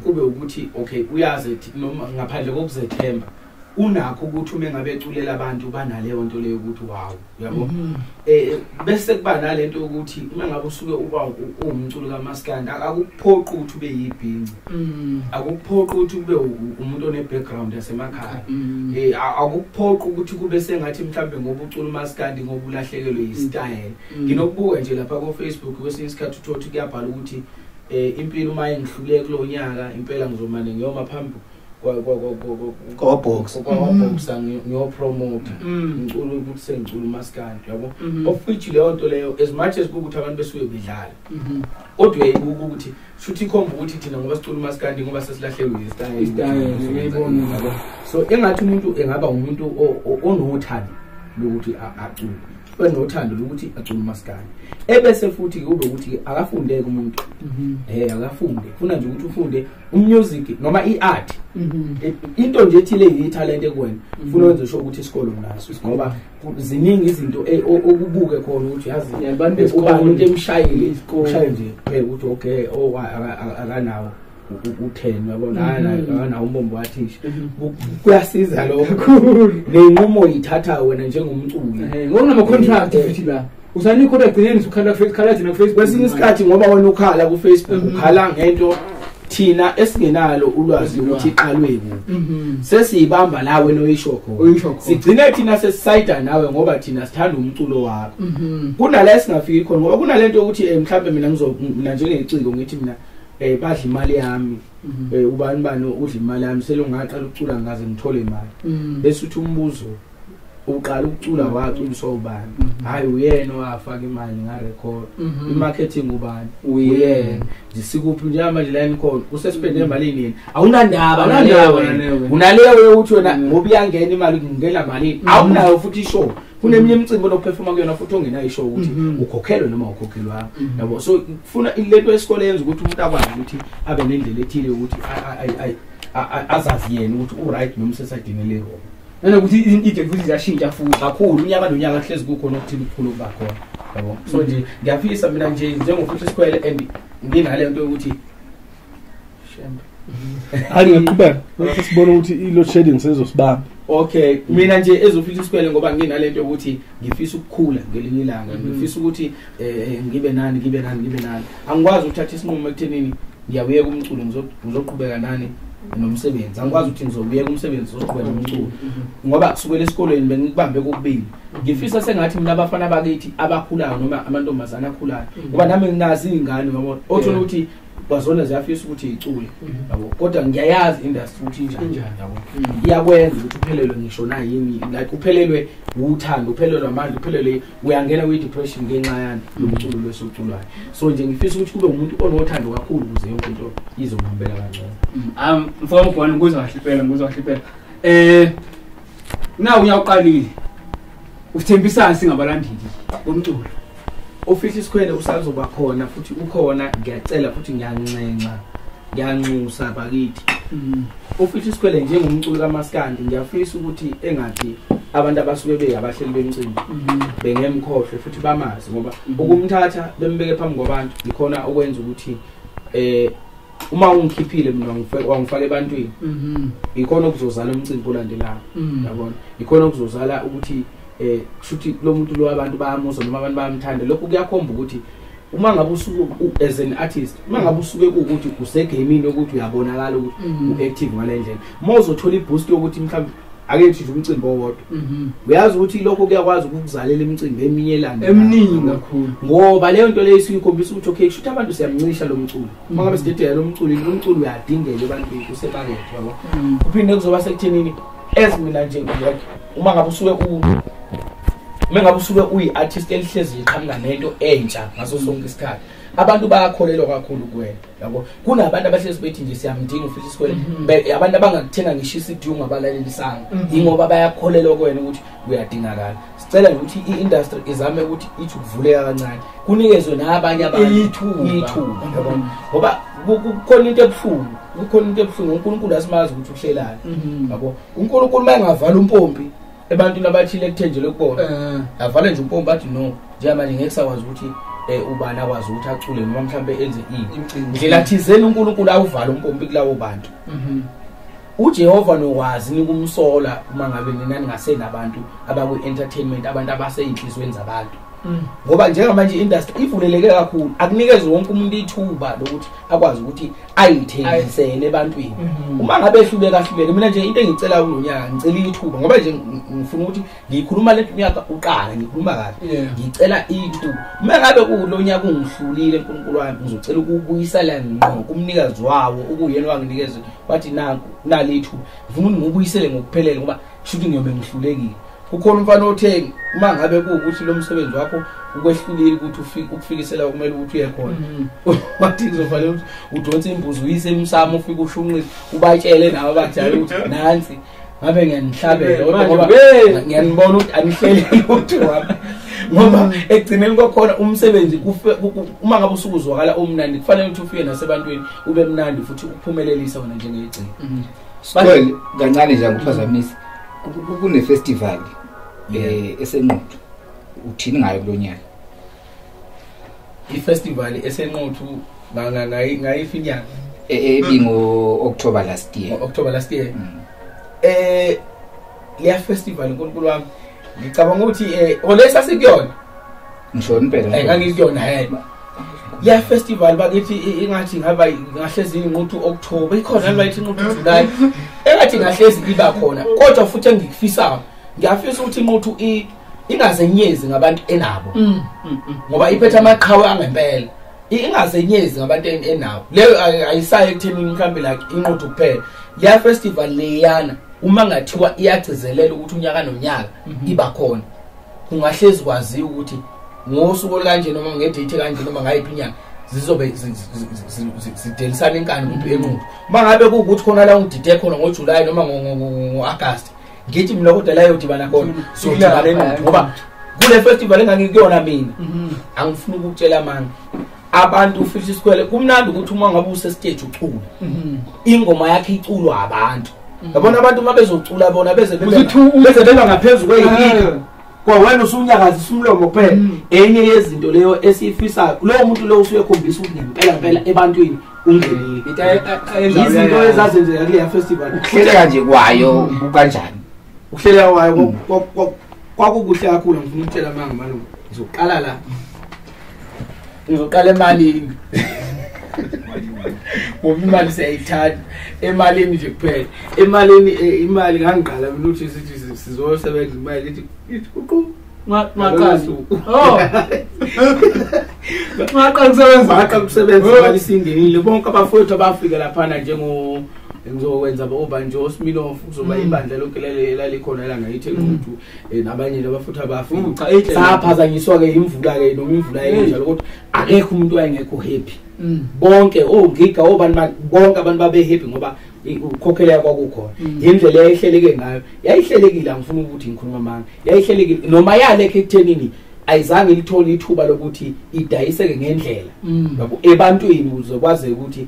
Kube ukuthi okay uyazi noma ngaphandle kokuzethemba unakho ukuthi uma ngabe eculela abantu banaleyo nto leyo ukuthi wow uyabo. Bese kuba nalento yokuthi uma ngabe usuke uba uwumculo kaMaskandi akukuphoqi ukuthi ube yibhinci, akukuphoqi ukuthi ube umuntu one background yasemakhaya, akukuphoqi ukuthi kube sengathi mhlambe ngoba ucula uMaskandi ngoba ulahlekelwe yistyle. Nginokubuka nje lapha ku Facebook kwesinye isikhathi uthola ukuthi kuyabhala ukuthi impilo uma ingihlule kulonyaka impela ngizomane ngiyoma phambi kwa-boxer ngiyopromote ngicula ukuthi sengicula uMaskandi yabo. Of which leyo nto leyo as much as kuwukuthi abantu besuke bedlala kodwa uyayibuka ukuthi shuthi ikhomba ukuthi thina ngoba sicula uMaskandi ngoba sesilahlekelwe yistyle. So engathi umuntu engaba umuntu onothando lokuthi acule, onothando lokuthi acule uMaskandi, ebese futhi kube ukuthi akafundeke umuntu. Akafunde, funa nje ukuthi ufunde umusic noma iart, into nje ethile yitalent ekuwena, funa wenze sure ukuthi isikolo unaso, ngoba ziningi izinto okubuke khona ukuthi yazi ubani into emshayile ushaye nje kuphela ukuthi okay akanawo u10 uyabona, akanawo umbombo wathisha. Kuyasiza lokho nenqumo oyithatha wena njengomculi ngokunama contract futhi la usayina icontract gcineni usukhala ku Facebook, thina ku Facebook kwesinye isikhathi ngoba wena ukhala ku Facebook ukhala ngento thina esingenalo ulwazi ukuthi iqalwe kuphi, sesiyibamba la wena oyisho khona, sigcine thina sesisayida nawe ngoba thina sithanda umculo wakho. Kunala esingafiki khona ngoba kunalento yokuthi mhlambe mina mina njengeciko ngithi mina badla imali yami, ubani bani udla imali yami, selongaqala ukucula ngaze ngithole imali. Bese uthi umbuzo Uqala ukucula waculiswa ubani? Hayi uyena owafaka imali ngarecord. I-marketing ubani? Uyena. Ngisikuphi njengamanje la enikhona usespende imali nini? Awunandaba naleyo. Unaleyo ukuthi wena ngoba iyangena imali kungena malini. Awunayo futhi ishow. Kuneminye imicimbi onokuperforma kuyona futhi ongenayo ishow ukuthi ukhokhelwe noma ukhokhelwa. Yabo, so kufuna lento yesikole yenza ukuthi umuntu akwazi ukuthi abe nendlela ethile ukuthi azazi yena ukuthi u-right noma usesayidini le-wrong. Nanokuthi izinto futhi ziyashintsha futhi kakhulu unyaka nonyaka kuhlezi kukhona okuthile ukukhulu okuba khona. Yabo, so nje ngiyafisa mina nje njengofuthi isikhwele and nginale nto yokuthi shembe. Hayi ngiyaqhubeka bese sibona ukuthi i-load shedding sezosibamba. Okay, mina nje ezofisa isikhwele ngoba nginalento yokuthi ngifisa ukukhula ngelinye ilanga, ngifisa ukuthi ngibe nani ngibe nani ngibe nani. Angikwazi ukuthatha isinqumo ekuthenini ngiyabuyeka umculo ngizoqhubeka nani nomsebenzi. Angikwazi ukuthi ngizobuyeka umsebenzi ngizoqhubeka nomculo ngoba kusukela esikoleni bengikubambe kokubili. Ngifisa sengathi mina abafana bakithi abakhulayo noma amantombazana akhulayo, ngoba nami nginazi izingane yabona, othola ukuthi kwazona ziyafisa ukuthi icule yabo, kodwa ngiyayazi industry ukuthi injani yabo. Iyakwenza ukuthi uphelelwe ngisho na yini, like uphelelwe uthando, uphelelwe amandla, uphelelwe uyangena kwi depression ngenxa yani lomculo lwesuculwayo. So nje ngifisa ukuthi kube umuntu onothando kakhulu ukuze yonke into izohambela kangcono. Mfowethu Mgwane ngikuzwa kahle impela, ngikuzwa kahle impela. Nawu uyawuqalile. Usithembisana singabalandeli bomculo. Ofisa isikhwele usazoba khona futhi ukhona, ngiyacela futhi ngiyanxenxa, ngiyanxusa bakithi. Ofisa isikhwele njengomculo kaMaskandi ngiyafisa ukuthi engathi abantu abasuke beyabahleli bemcimbi bengemkhohlwe futhi bamazi, ngoba ukumthatha bembeke phambi kwabantu ikhona okwenza ukuthi uma ungikhiphile mina wangifaka ebantwini ikhona okuzozala umcimbi olandelayo. Yabona, ikhona okuzozala ukuthi kushuthi lo muntu lo abantu bayamuzwa noma abantu bayamthanda. Lokho kuyakhomba ukuthi uma ngabe usuke as an artist, uma ngabe usuke ukuthi usegamini ukuthi uyabonakala ukuthi uactive ngale ndlela, uma uzothola iboost yokuthi mhlawumbe ake nje umcimbi owodwa, uyazi ukuthi lokho kuyakwazi ukukuzalela imicimbi eminye elanda eminingi kakhulu, ngoba leyo nto leyo isiyikhombisa ukuthi okay kushuthi abantu siyamncisha lo mculo. Uma ngabe sidedela lo mculo, lo mculo uyadingeka ebantwini usemakethe yabo. Kuphinde kuzoba sekuthenini as mina nje uma ngabe usuke uyi-artist elihlezi liqhamuka nento entsha ngaso sonke isikhathi, abantu bayakholelwa kakhulu kuwena yabo. Kunabantu abahlezi bethi nje siyamdinga ufisa isikhwele, abantu abangakuthenga ngisho i-CD ungabalelisanga ingoba bayakholelwa kuwena ukuthi uyadingakala. Sicela nje ukuthi i-industry izame ukuthi ithi ukuvuleka kancane, kunikezwe nabanye abantu ithuba yabo, ngoba kukhona into ebuhlungu, kukhona into ebuhlungu. uNkulunkulu asimazi ukuthi uhlelani yabo. uNkulunkulu mayengavala umpompi ebantwini abathile ekuthenjelwe kubona, avale nje umpompi athi no, njengamanje ngeke sakwazi ukuthi ubani akwazi ukuthi acule noma mhlambe enze ini ndlela thizeni, uNkulunkulu awuvala umpompi kulawo bantu. uJehova nokwazi nikumsola uma ngabe nina ningasenabantu abakwi-entertainment, abantu abaseyinhlizweni zabantu, ngoba njengamanje i-industry ivuleleke kakhulu, akunikezwe wonke umuntu ithuba lokuthi akwazi ukuthi ayithengisele ebantwini. Uma ngabe ehluleka ahluleke. Mina nje into engicela kulo nyaka, ngicela ithuba, ngoba nje ngifuna ukuthi ngikhuluma le nyaka uqala, ngikhuluma kahle, ngicela ithuba. Uma ngabe kulo nyaka ungihlulile uNkulunkulu wami, ngizocela ukubuyisela ngqo kumnikazi wawo okuyena wanginikeza wathi nanku nali ithuba, ngifuna ukuthi ngibuyisele ngokuphelele ngoba shuthi ngiyobe ngihlulekile. Kukhona umfana othengi uma ngabe kuwukuthi lo msebenzi wakho ukwehlulile ukuthi ufike ukufikisela kumele ukuthi uye khona, wathi kuzofanele ukuthi udonse imbuzi uyise emsamo ufike ushunqise ubatshele nawe abajali ukuthi nansi ngabe ngiyanihlabela kodwa ngoba ngiyanibona ukuthi anihleli lutho wami, ngoba ekugcineni kwakhona umsebenzi uma ngabe usukuzwakala umnandi kufanele ukuthi ufike nasebantwini ube mnandi futhi uphumelelise wena njengegcina. Sikhwele kancane nje ngikuphazamisa, kune festival eseNquthu, uthini ngayo kulonyaka? I-festival eseNquthu ngayifinyaka ebingo October last year. October last year. Leya festival uNkulunkulu wami ngicabanga ukuthi olesa sikuyona ngisho impela ngangikuyona leya festival bakithi ingathi ngaba ngahlezi inquthu October ikhona bayithi inquthu July, engathi ngahlezi iba khona, kodwa futhi engikufisayo ngiyafisa ukuthi inquthu ingazenyezi ngabantu enabo, ngoba iphethe amaqhawe angempela, ingazenyezi ngabantu enabo. Leyo ayisayo ekuthenini mhlambe like inquthu kuphela. Leya festival leyana Uma ngathiwa iyagcizelela ukuthi unyaka nonyaka iba khona, kungahlezi kwaziwa ukuthi ngosuku olukanje noma ngedate kanje noma ngayiphi inyanga zizobe zidelisana inkani kuphi eNquthu. Uma ngabe kuwukuthi khona la ungidide khona ngoJuly noma ngo-August, ngithi mina kodwa la yodibana khona siyodibana eNquthu, ngoba kule festival engangikuyona mina angifuni ukukutshela manga. Abantu ufisa isikwele kumnandi ukuthi uma ngabe usestage ucula ingoma yakhe iculwa abantu. Yabona abantu uma bezocula bona beze bebe ngaphezulu kweyika kwa wena usunyakazisa umlomo kuphela. Enye yezinto leyo esiyifisayo, lowo muntu lowo usuyekhombisa ukuthi ngempela ngempela ebantwini ungenile. Izinto ezazenzeka kuleya festival, ukuhleleka nje kwayo kukanjani? Ukuhleleka kwayo kwakukuhle kakhulu. Ngifuna ukutshela manga malume, ngizoqala la, ngizoqala emalini ngoba imali siyayithanda, emalini nje kuphela. Emalini imali ngangiqala mina ukuthi sithi sizosebenza imali ithi ithi ngaqala ukusebenza imali isingenile. Bonke abafowethu abafika laphana njengo ngizokwenza obanjo Smiloff, kuzoba ibandla lonke lalikhona la ngayithi eNquthu, nabanye laba futhi abafika. Saphazanyiswa ke imvula ke noma imvula yenjalo, kodwa akekho umuntu wayengekho happy. Bonke ogiga obani bonke abantu babe happy ngoba ukukhokheleka kwakukhona. Indlela yayihleleke ngayo yayihlelekile, angifuni ukuthi ngikhuluma manga, yayihlelekile noma yalekho ekuthenini ayizange ilithole ithuba lokuthi idayiseke ngendlela yabo ebantwini ukuze kwazeke ukuthi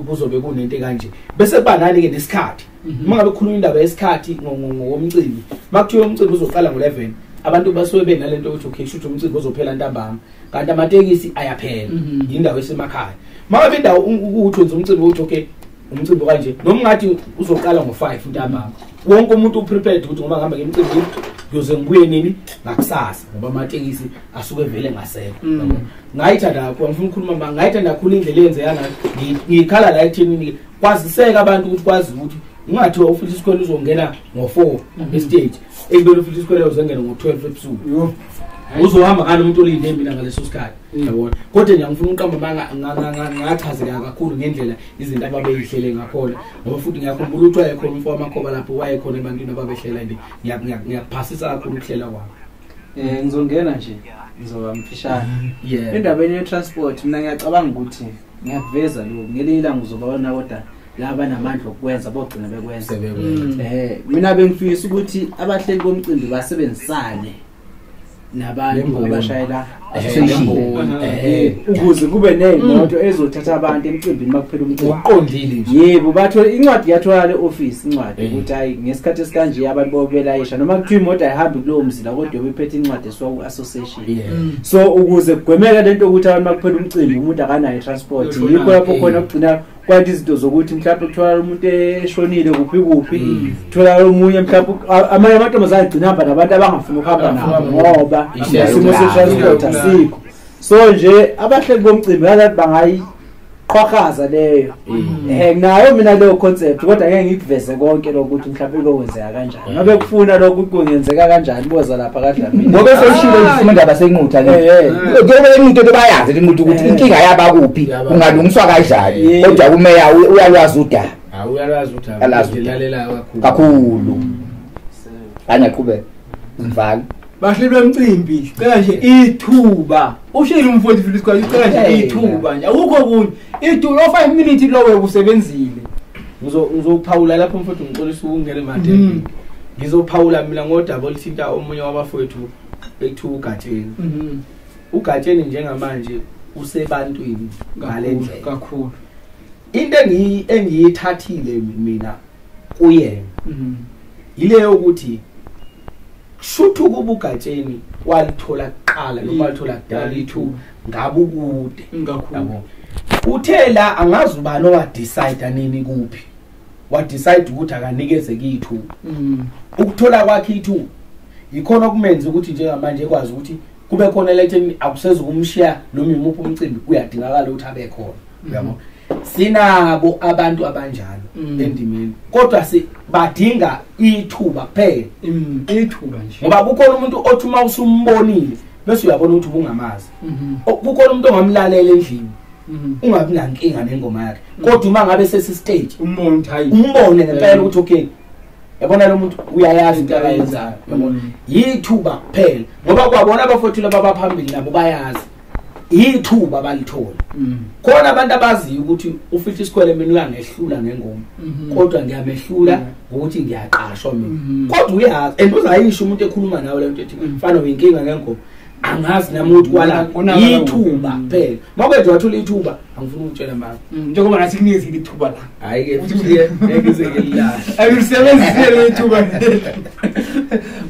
kuzobe kunento kanje. Bese kuba nani ke nesikhathi, uma ngabe kukhulunywa indaba yesikhathi ngomcimbi, makuthiwa umcimbi uzoqala ngo11, abantu basuke benalento ukuthi okay shoot umcimbi uzophela ntambama, kanti amatekisi ayaphela indawo esemakhaya. Mangabe indawo ukuthi wenza umcimbi uthi okay umcimbi kanje, noma ungathi uzoqala ngo5 ntambama, wonke umuntu uprepared ukuthi ngoba ngihamba ngemicimbi ngiyoze ngibuye nini ngakusasa, ngoba amatekisi asuke vele ngasekho. Ngayithanda kakhulu, ngifuna ukukhuluma manga, ngayithanda kakhulu indlela eyenzeka ngayo. Ngikhala la ekutheni kwaziseka abantu ukuthi kwazi ukuthi ungathiwa ufisa isikhwele uzongena ngo4 estage, ekubeni ufisa isikhwele uzongena ngo12 ebusuku. Uzohamba ngani umuntu olinde mina ngaleso sikhathi, yabona. Kodwa nje ngifuna uqamba manga ngachazeka kakhulu ngendlela izinto ababeyihlele ngakhona, ngoba futhi ngiyakhumbula ukuthi wayekhona umfo wamakhoba lapho, wayekhona ebantwini ababehlela nje. Ngiyakuphasisa kakhulu ukuhlela kwami. Ngizongena nje, ngizoba mfishane. Endabeni ye-transport mina ngiyacabanga ukuthi ngiyakuveza lokhu ngelinye ilanga uzobabona, kodwa laba namandla okwenza bogcina bekwenza. Mina bengifisa ukuthi abahleli bomcimbi basebenzisane nabantu abashayela ukuze kube nemoto ezothatha abantu emcimbini makuphela umcimbi. Uqondile nje. Yebo, bathola incwadi yatholakala e-office, incwadi ukuthi hayi ngesikhathi esikanje abantu bobelayisha, noma kuthiwa imoto ayihambi kulowo mzila kodwa ubiphethe incwadi esuka ku-association. So ukuze kugwemeke lento ukuthi abantu makuphela umcimbi umuntu akanayo transport, yikho lapho khona kugcina kwanti izinto zokuthi mhlawumbe kutholakala umuntu eshonile kuphi kuphi, kutholakala omunye mhlawumbe amanye amantombazane agcina hamba nabantu abangafuni ukuhamba nabo ngoba isimo se-transport asikho. So nje abahleli bomcimbi ngathi bangayiqhwahaza leyo. Nayo mina leyo concept, kodwa ngeke ngikuveze konke lokho ukuthi mhlawumbe kokwenzeka kanjani. Ngabe kufuna lokho ukuthi kungenzeka kanjani, boza lapha kaDlamini. Ngoba sewushilo isimo indaba senqutha ke. Ngoba enqutha into bayazi enqutha ukuthi inkinga yaba kuphi, kungalungiswa kanjani. Kodwa umeya uyalwazi udaba. Uyalwazi udaba. Ulalelayo kakhulu. Kakhulu. Angaqhubeka. Mvalo. Bahleli bemcimbi, cela nje ithuba. Ushilo umfowethu Philip Squad, ucela nje ithuba nje. Akukho kunye. Ithuba lo 5 minutes lowe usebenzile. Ngizophawula lapho mfowethu, ngixolisa ukungena emadeni. Ngizophawula mina ngodaba oluthinta omunye wabafowethu ekuthiwa uGatsheni. uGatsheni njengamanje usebantwini ngalendlela kakhulu. Into engiyithathile mina kuyena yileyo ukuthi shuthu kuba uGatsheni walithola kuqala noma walithola kudala ithuba ngabe ukude kakhulu. Uthe la angazi ubani owadecide nini kuphi, wadecide ukuthi akanikeze kithuba. Ukuthola kwakhe ithuba yikhona okumenza ukuthi njengamanje ekwazi ukuthi kube khona letheni akusezukumshiya noma imuphi umcimbi kuyadingakala ukuthi abe khona, uyabo. Sinabo abantu abanjalo endimeni, kodwa badinga ithuba kuphela. Ithuba nje, ngoba kukhona umuntu othi uma usumbonile bese uyabona ukuthi ubungamazi. Kukhona umuntu ongamlalela endlini ungabi nankinga nengoma yakhe, kodwa uma ngabe sesi stage umbone ukuthi hayi, umbone ngempela ukuthi okay Yabona lo muntu uyayazi into akayenzayo, yabona yithuba kuphela, ngoba kwabona abafowethu laba abaphambili nabo bayazi ithuba balithola. Khona abantu abaziyo ukuthi uFihla Isikhwele mina uyangehlula ngengoma, kodwa ngiyamehlula ngokuthi ngiyaqashwa mina. Kodwa uyazi and uzayisho umuntu ekhuluma nawe le nto ethi mfana uyinkinga ngengoma, angazi nami ukuthi kwala ithuba kuphela. Mawuke wathola ithuba, angifuni ukutshela mama. Njengoba nathi kunikeza ithuba la. Hayi ke futhi ngeke ize ngililahle. Ayisebenzisele ithuba.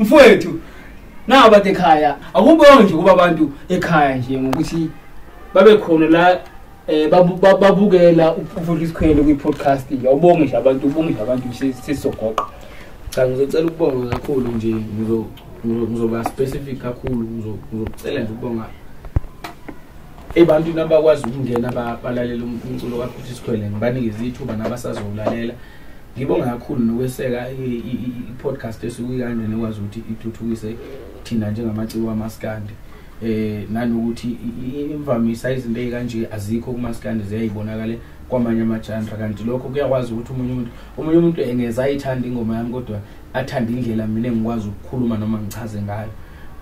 Mfowethu, nawu abantu ekhaya, akubonge nje kuba abantu ekhaya nje ngokuthi babe khona la babukela uFihla Isikhwele kwi-podcast nje. Awubonge nje abantu, ubonge nje abantu sesizogoqa. Cha, ngizocela ukubonga kakhulu nje, ngizoba specific kakhulu, ngizocela nje ukubonga ebantwini abakwazi ukungena balalela umculo kaFihla Isikhwele, ngibanikeze ithuba nabasazowulalela. Ngibonga kakhulu nokweseka i-podcast esukuyikanje nekwazi ukuthi ithuthukise thina njengamaciko amaskandi, nanokuthi imvamisa izinto ezikanje azikho kumaskandi, ziyayibonakala kwamanye ama-genre, kanti lokho kuyakwazi ukuthi omunye umuntu engeza ayithanda ingoma yami kodwa athanda indlela mina engikwazi ukukhuluma noma ngichaze ngayo.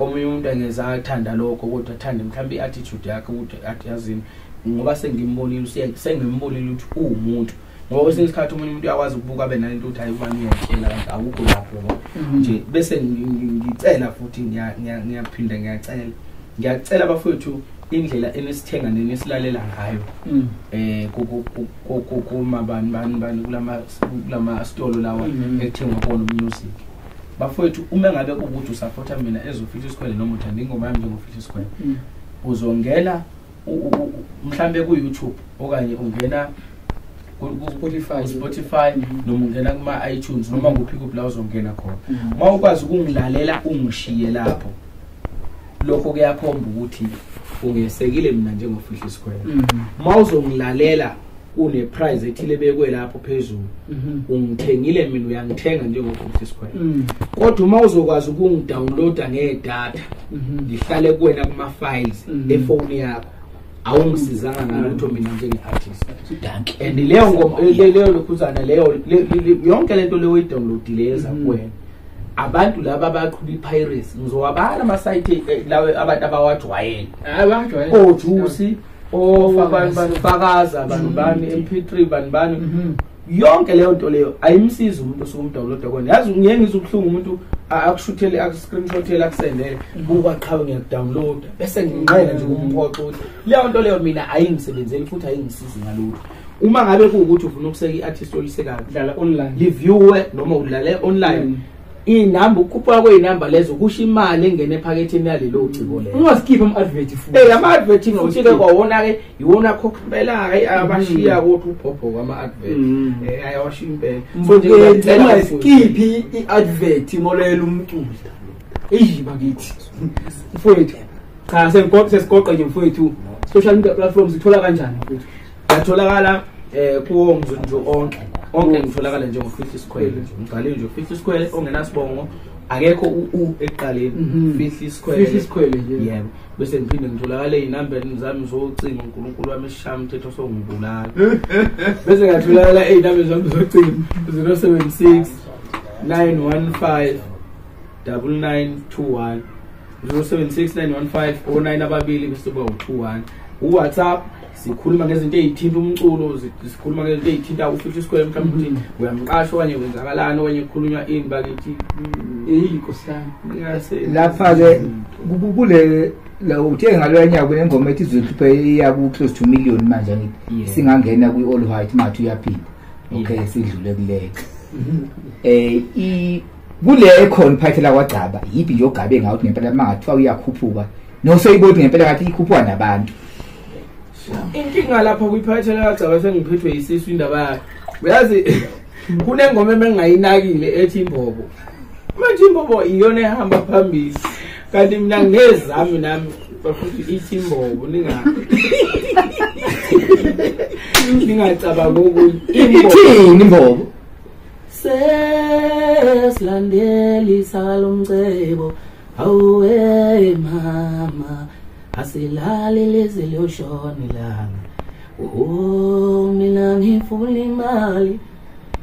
Omunye umuntu engeza athanda lokho kodwa athande mhlawumbe i-attitude yakhe ukuthi athi yazini, ngoba sengimbonile ukuthi uwumuntu. Ngoba kwesinye isikhathi omunye umuntu uyakwazi ukubuka abe nalento ukuthi hayi ubani uyayitshela kanti akukho lapho nje. Bese ngicela futhi ngiyaphinda ngiyacela bafowethu indlela enisithenga nenisilalela ngayo kuma bani kulama stolo lawa ekuthengwa khona music. Bafowethu, uma ngabe kuwukuthi usupporta mina ezoFihla Isikhwele noma uthanda ingoma yami njengoFihla Isikhwele, uzongena mhlambe ku YouTube okanye ungena ku Spotify noma ungena kuma iTunes noma kuphi kuphi la uzongena khona. Uma ukwazi ukungilalela ungishiye lapho, lokho kuyakhomba ukuthi ungesekile mina njengoFihla Isikhwele. Uma uzongilalela une price ethile bekwe lapho phezulu, ungithengile mina, uyangithenga njengoFihla Isikhwele. Kodwa uma uzokwazi ukungidownloada ngedatha ngihlale kuwena kuma files efoni yakho, awungisizanga ngalutho mina njenge-artist. And leyo ngoma leyo lokhuzana leyo yonke lento leyo oyidownloadile yeza kuwena. Abantu laba abaqhuba i-piracy ngizowabala ama-site lawa abantu abawajwayele, oJuice, ofakaza bani bani, MP3 bani bani, yonke leyo nto leyo ayimsizi umuntu osuke umdownloada kona. Yazi ngeke ngizwe ubuhlungu umuntu akushuthele, akuscreenshothele, akusendele, buka qhawe ngiyakudownloada, bese nginqena nje kumphoxa ukuthi leyo nto leyo mina ayingisebenzeli futhi ayingisizi ngalutho. Uma ngabe kuwukuthi ufuna ukuseka i-artist olisekayo, dlala online, liviewe noma udlale online, inamba ukukhuphuka kweyinamba lezo kusho imali engena ephaketheni yalelo ciko lelo. Ungaskip ama-advert futhi. Ama-advert futhi ke kwawona ke iwona khokha impela ke abashiya kodwa ubhobho kwama-advert. Ayawashiya impela. So nje ungaskip i-advert molela umculo. Eyi bakithi. Mfowethu, cha sesigoqa nje mfowethu. Social media platforms uthola kanjani mfowethu? Yatholakala kuwo nje onke. Onke ngitholakala njengoFihla Isikhwele nje. Ngibhale nje uFihla Isikhwele ongenasibongo, akekho u ekuqaleni, Fihla Isikhwele. Fihla Isikhwele nje. Yebo. Bese ngiphinde ngitholakale izinambeni zami zocingo, uNkulunkulu wami esishaya umthetho songibulala. Bese ngatholakala izinambeni zami zocingo 076 915 9921, 076 915 09 ababili bese kuba u21. uWhatsApp sikhuluma ngezinto ezithinta umculo, sikhuluma ngezinto ezithinta uFihla Isikhwele, mhlawumbe ukuthi uyamqasha okanye kwenzakalani okanye kukhulunywa ini bakithi. Eyi Nkosi yami. Lapha ke kule la uthe ngaloya nyaka kunengoma ethi izohluphe iya ku close to million manje ngithi singangena kwi all white mathi uyaphinda. Okay, sidlule kuleyo. Kule ekhona phathela kwaGcaba, yipi nje ogabe ngawo ukuthi ngempela mangathiwa uyakhuphuka noseyibona ngempela ngathi ikhuphuka nabantu. Inkinga lapha kuyiphathela kaGcaba sengiphethwe isisu indaba yakhe. Uyazi kunengoma engingayinakile ethi imbobo. Manje imbobo iyona ehamba phambili. Kanti mina ngezami nami bafuthi ithi imbobo ningacabanga ukuthi ithini imbobo. Sesilandelisa lomcebo awuwe mama, asilali leze liyoshona ilanga. Oh mina ngifuna imali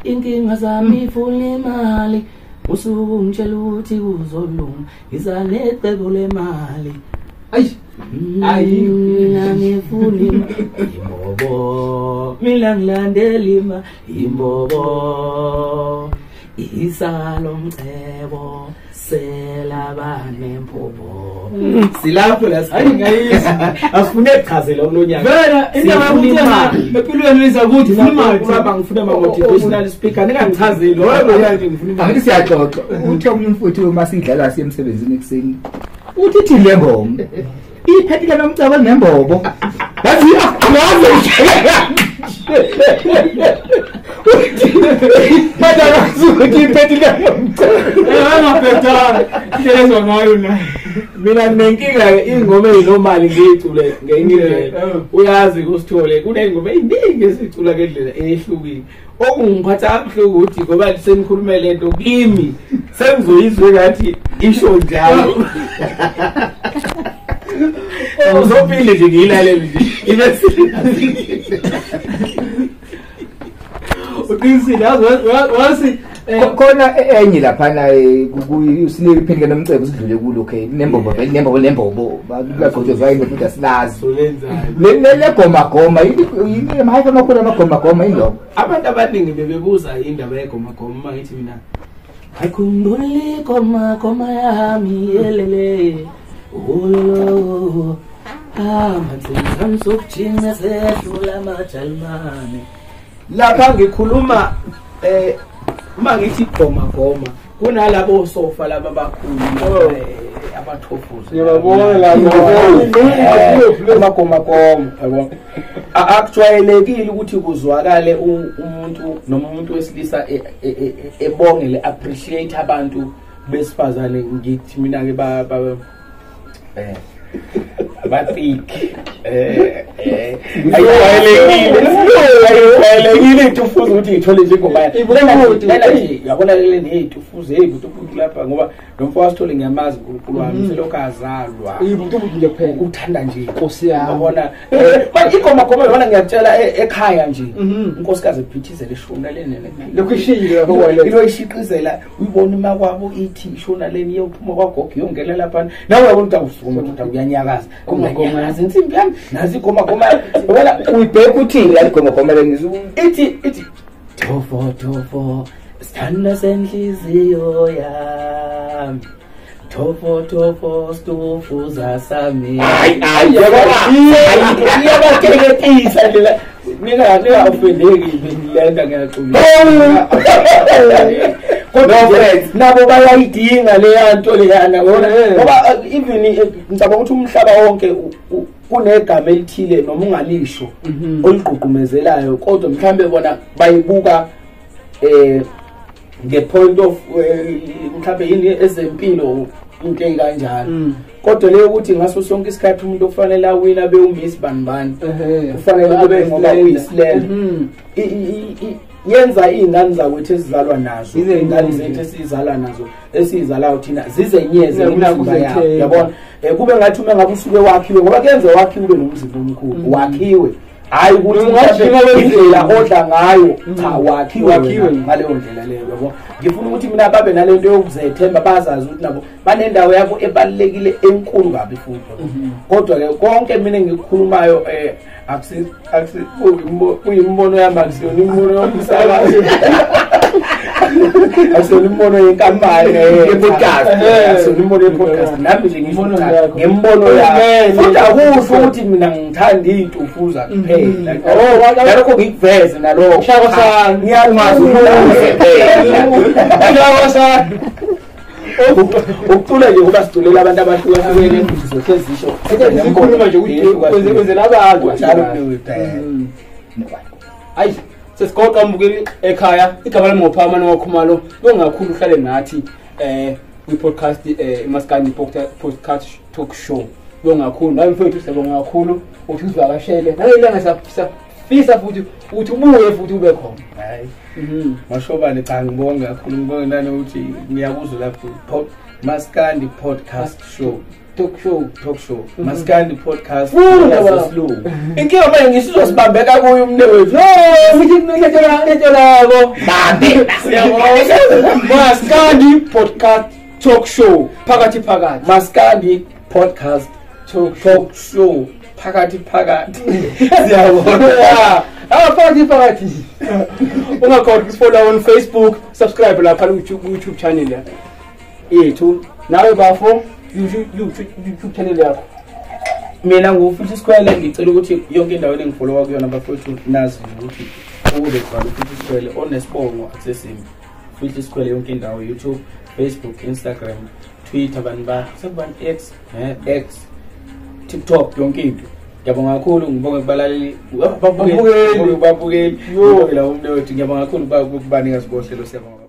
Inkinga zami ifuna imali, usuku ngitshela ukuthi kuzolunga, iza necebo lemali. Ayi. Ayi. Mina ngifuna imbobo, mina ngilandela imbobo. Isalo mcebo selabanempopo. Silapho la ngiyayizwa. Asifune ukuchazela kulonyaka. Vela indaba yokuthi empilweni iza ukuthi ufuna imali. Ubaba ngifuna ama motivational speaker ningangichazeli. Loyo nje ngifuna imali. Angithi siyaxoxa. Uthi omunye umfowethu uma sidlala siye emsebenzini ekuseni. Uthi thi le ngoma. Iphethe nomcebo nembobo. Yazi angazi. Mina nenkinga ingoma eyinomali ngiyicule ngenye indlela. Uyazi kusithole kuneyingoma eziningi esicula ngendlela ehlukile. Okungiphatha kabuhlungu ukuthi ngoba senikhulume lento kimi sengizoyizwe ngathi isho njalo. Uzophinde nje ngiyilalele nje. Ibe uqinisile yazi khona enye laphana usinike iphenduke nomcebo sidlule kulo okay nembobo vele nembobo nembobo bagqotshozwa yini futhi asilazi le le goma goma yini mahayi amakhulu amagoma goma yiloko abantu abaningi bebebuza indaba yegoma goma uma ngithi mina ayikhumbuli goma goma yami yelele ulolo amanzi sokujinga sehlula amajalimane. Lapha ngikhuluma uma ngithi goma goma kunalabo sofa laba abakhulu abathofuza ngiyabona lapho amagoma goma yabo. Akujwayelekile ukuthi kuzwakale umuntu noma umuntu wesilisa ebongele appreciate abantu besifazane. Ngithi mina ke ba batik ayijwayelekile itufuza ukuthi ithole nje ingoma lena yabona le neyitufuza hey butufuza lapha ngoba lo mfo wasithole ngiyamazi uNkulunkulu wami selokhu azalwa ibutufuza nje kuphela uthanda nje inkosi yami yabona. Manje igoma goma yona ngiyakutshela ekhaya nje unkosikazi ephithizela eshona lena lokhu ishilo lapho kwale ilo ishiqizela uyibona ima kwabo ithi ishona leni iyophuma kwagogo iyongena lapha nawe uyabona ukuthi awusukuma ukuthi uyanyakaza goma insimbi yami nazi igoma goma yabona uyibheka uthini la igoma goma lengizu ithi tofo tofo sithanda senhliziyo yami tofo tofo stufuza sami. Hayi hayi iyabateketisa nje mina ningaofendeki lento ngiyaxolisa kodwa nabo bayayidinga leya nto leyana yabona ngoba even ngicabanga ukuthi umhlaba wonke kunegama elithile noma ungalisho oligqugqumezelayo kodwa mhlambe bona bayibuka nge point of mhlambe yini ezempilo into ekanjalo kodwa leyo ukuthi ngaso sonke isikhathi umuntu okufanele awina abe umiss banibani kufanele kube ngoba uyisilele yenza izingane zakwethu esizalwa nazo izingane zethu esizalwa nazo esizalayo thina zizenyeze imizimba yabo yabona. Kube ngathi uma ngabe usuke wakhiwe ngoba kuyenze wakhiwe ube nomzimba omkhulu wakhiwe hayi ukuthi indlela odla ngayo cha wakhiwe ngaleyo ndlela leyo yabo. Ngifuna ukuthi mina babe nalento yokuzethemba bazazi ukuthi nabo banendawo yabo ebalekile enkulu kabi futhi. Kodwa ke konke mina engikukhulumayo akusi kuyimbono yami akusiyona imbono yomsakazo akusiyona imbono yenkampani ye-podcast akusiyona imbono ye-podcast nami nje ngisho ngembono yami futhi akusho ukuthi mina ngithanda iy'ntufuza kuphela nalokho ngikuveze nalokho ngiyakungazi ukucula nje kuba siculela abantu abahlukahlukene futhi zohlezi zisho sikhuluma nje ukuthi kwenzela abantu njalo. Ayi sesigoqa mbukeli ekhaya igama lami ngoPhakamani waKhumalo bongakhulu uhlale nathi kwi-podcast iMaskandi podcast talk show. Bongakhulu nawe mfowethu siyabonga kakhulu ukuthi uzivakashele nalelanga siyafisa futhi ukuthi ubuye futhi ube khona. Hayi mashobane cha ngibonga kakhulu ngibonga nanokuthi ngiyakuzwa lapho Maskandi podcast show. Talk show. Talk show. Maskandi podcast. Funda baba. Yasesilungu. Inkinga manje ngisizosibambeka kuyo umnewethu. No, ngithi ngitshela Bambe. Siyabonga. Maskandi podcast talk show phakathi phakathi. Maskandi podcast Talk show. talk show phakathi phakathi. Siyabonga. Yeah. Ah, phakathi phakathi. Ungakhohlwa ukusifollow on Facebook, subscribe lapha ku YouTube channel ya. Yethu. Nawe bafo YouTube channel yakho. Mina ngufuthi isikhwele, ngicela ukuthi yonke indawo engifollowa kuyona bafowethu nazi ukuthi ukube kubhala uFuthi Isikhwele onesibongo akusesimbi. Futhi Isikhwele yonke indawo, YouTube, Facebook, Instagram, Twitter, bani ba sekubani X, X, TikTok, yonke into. Ngiyabonga kakhulu, ngibonge kubalaleli, Babukeli. babukeli, Yo. ngibonge labo mnewethu, ngiyabonga kakhulu kubanikazi bohlelo, siyabonga.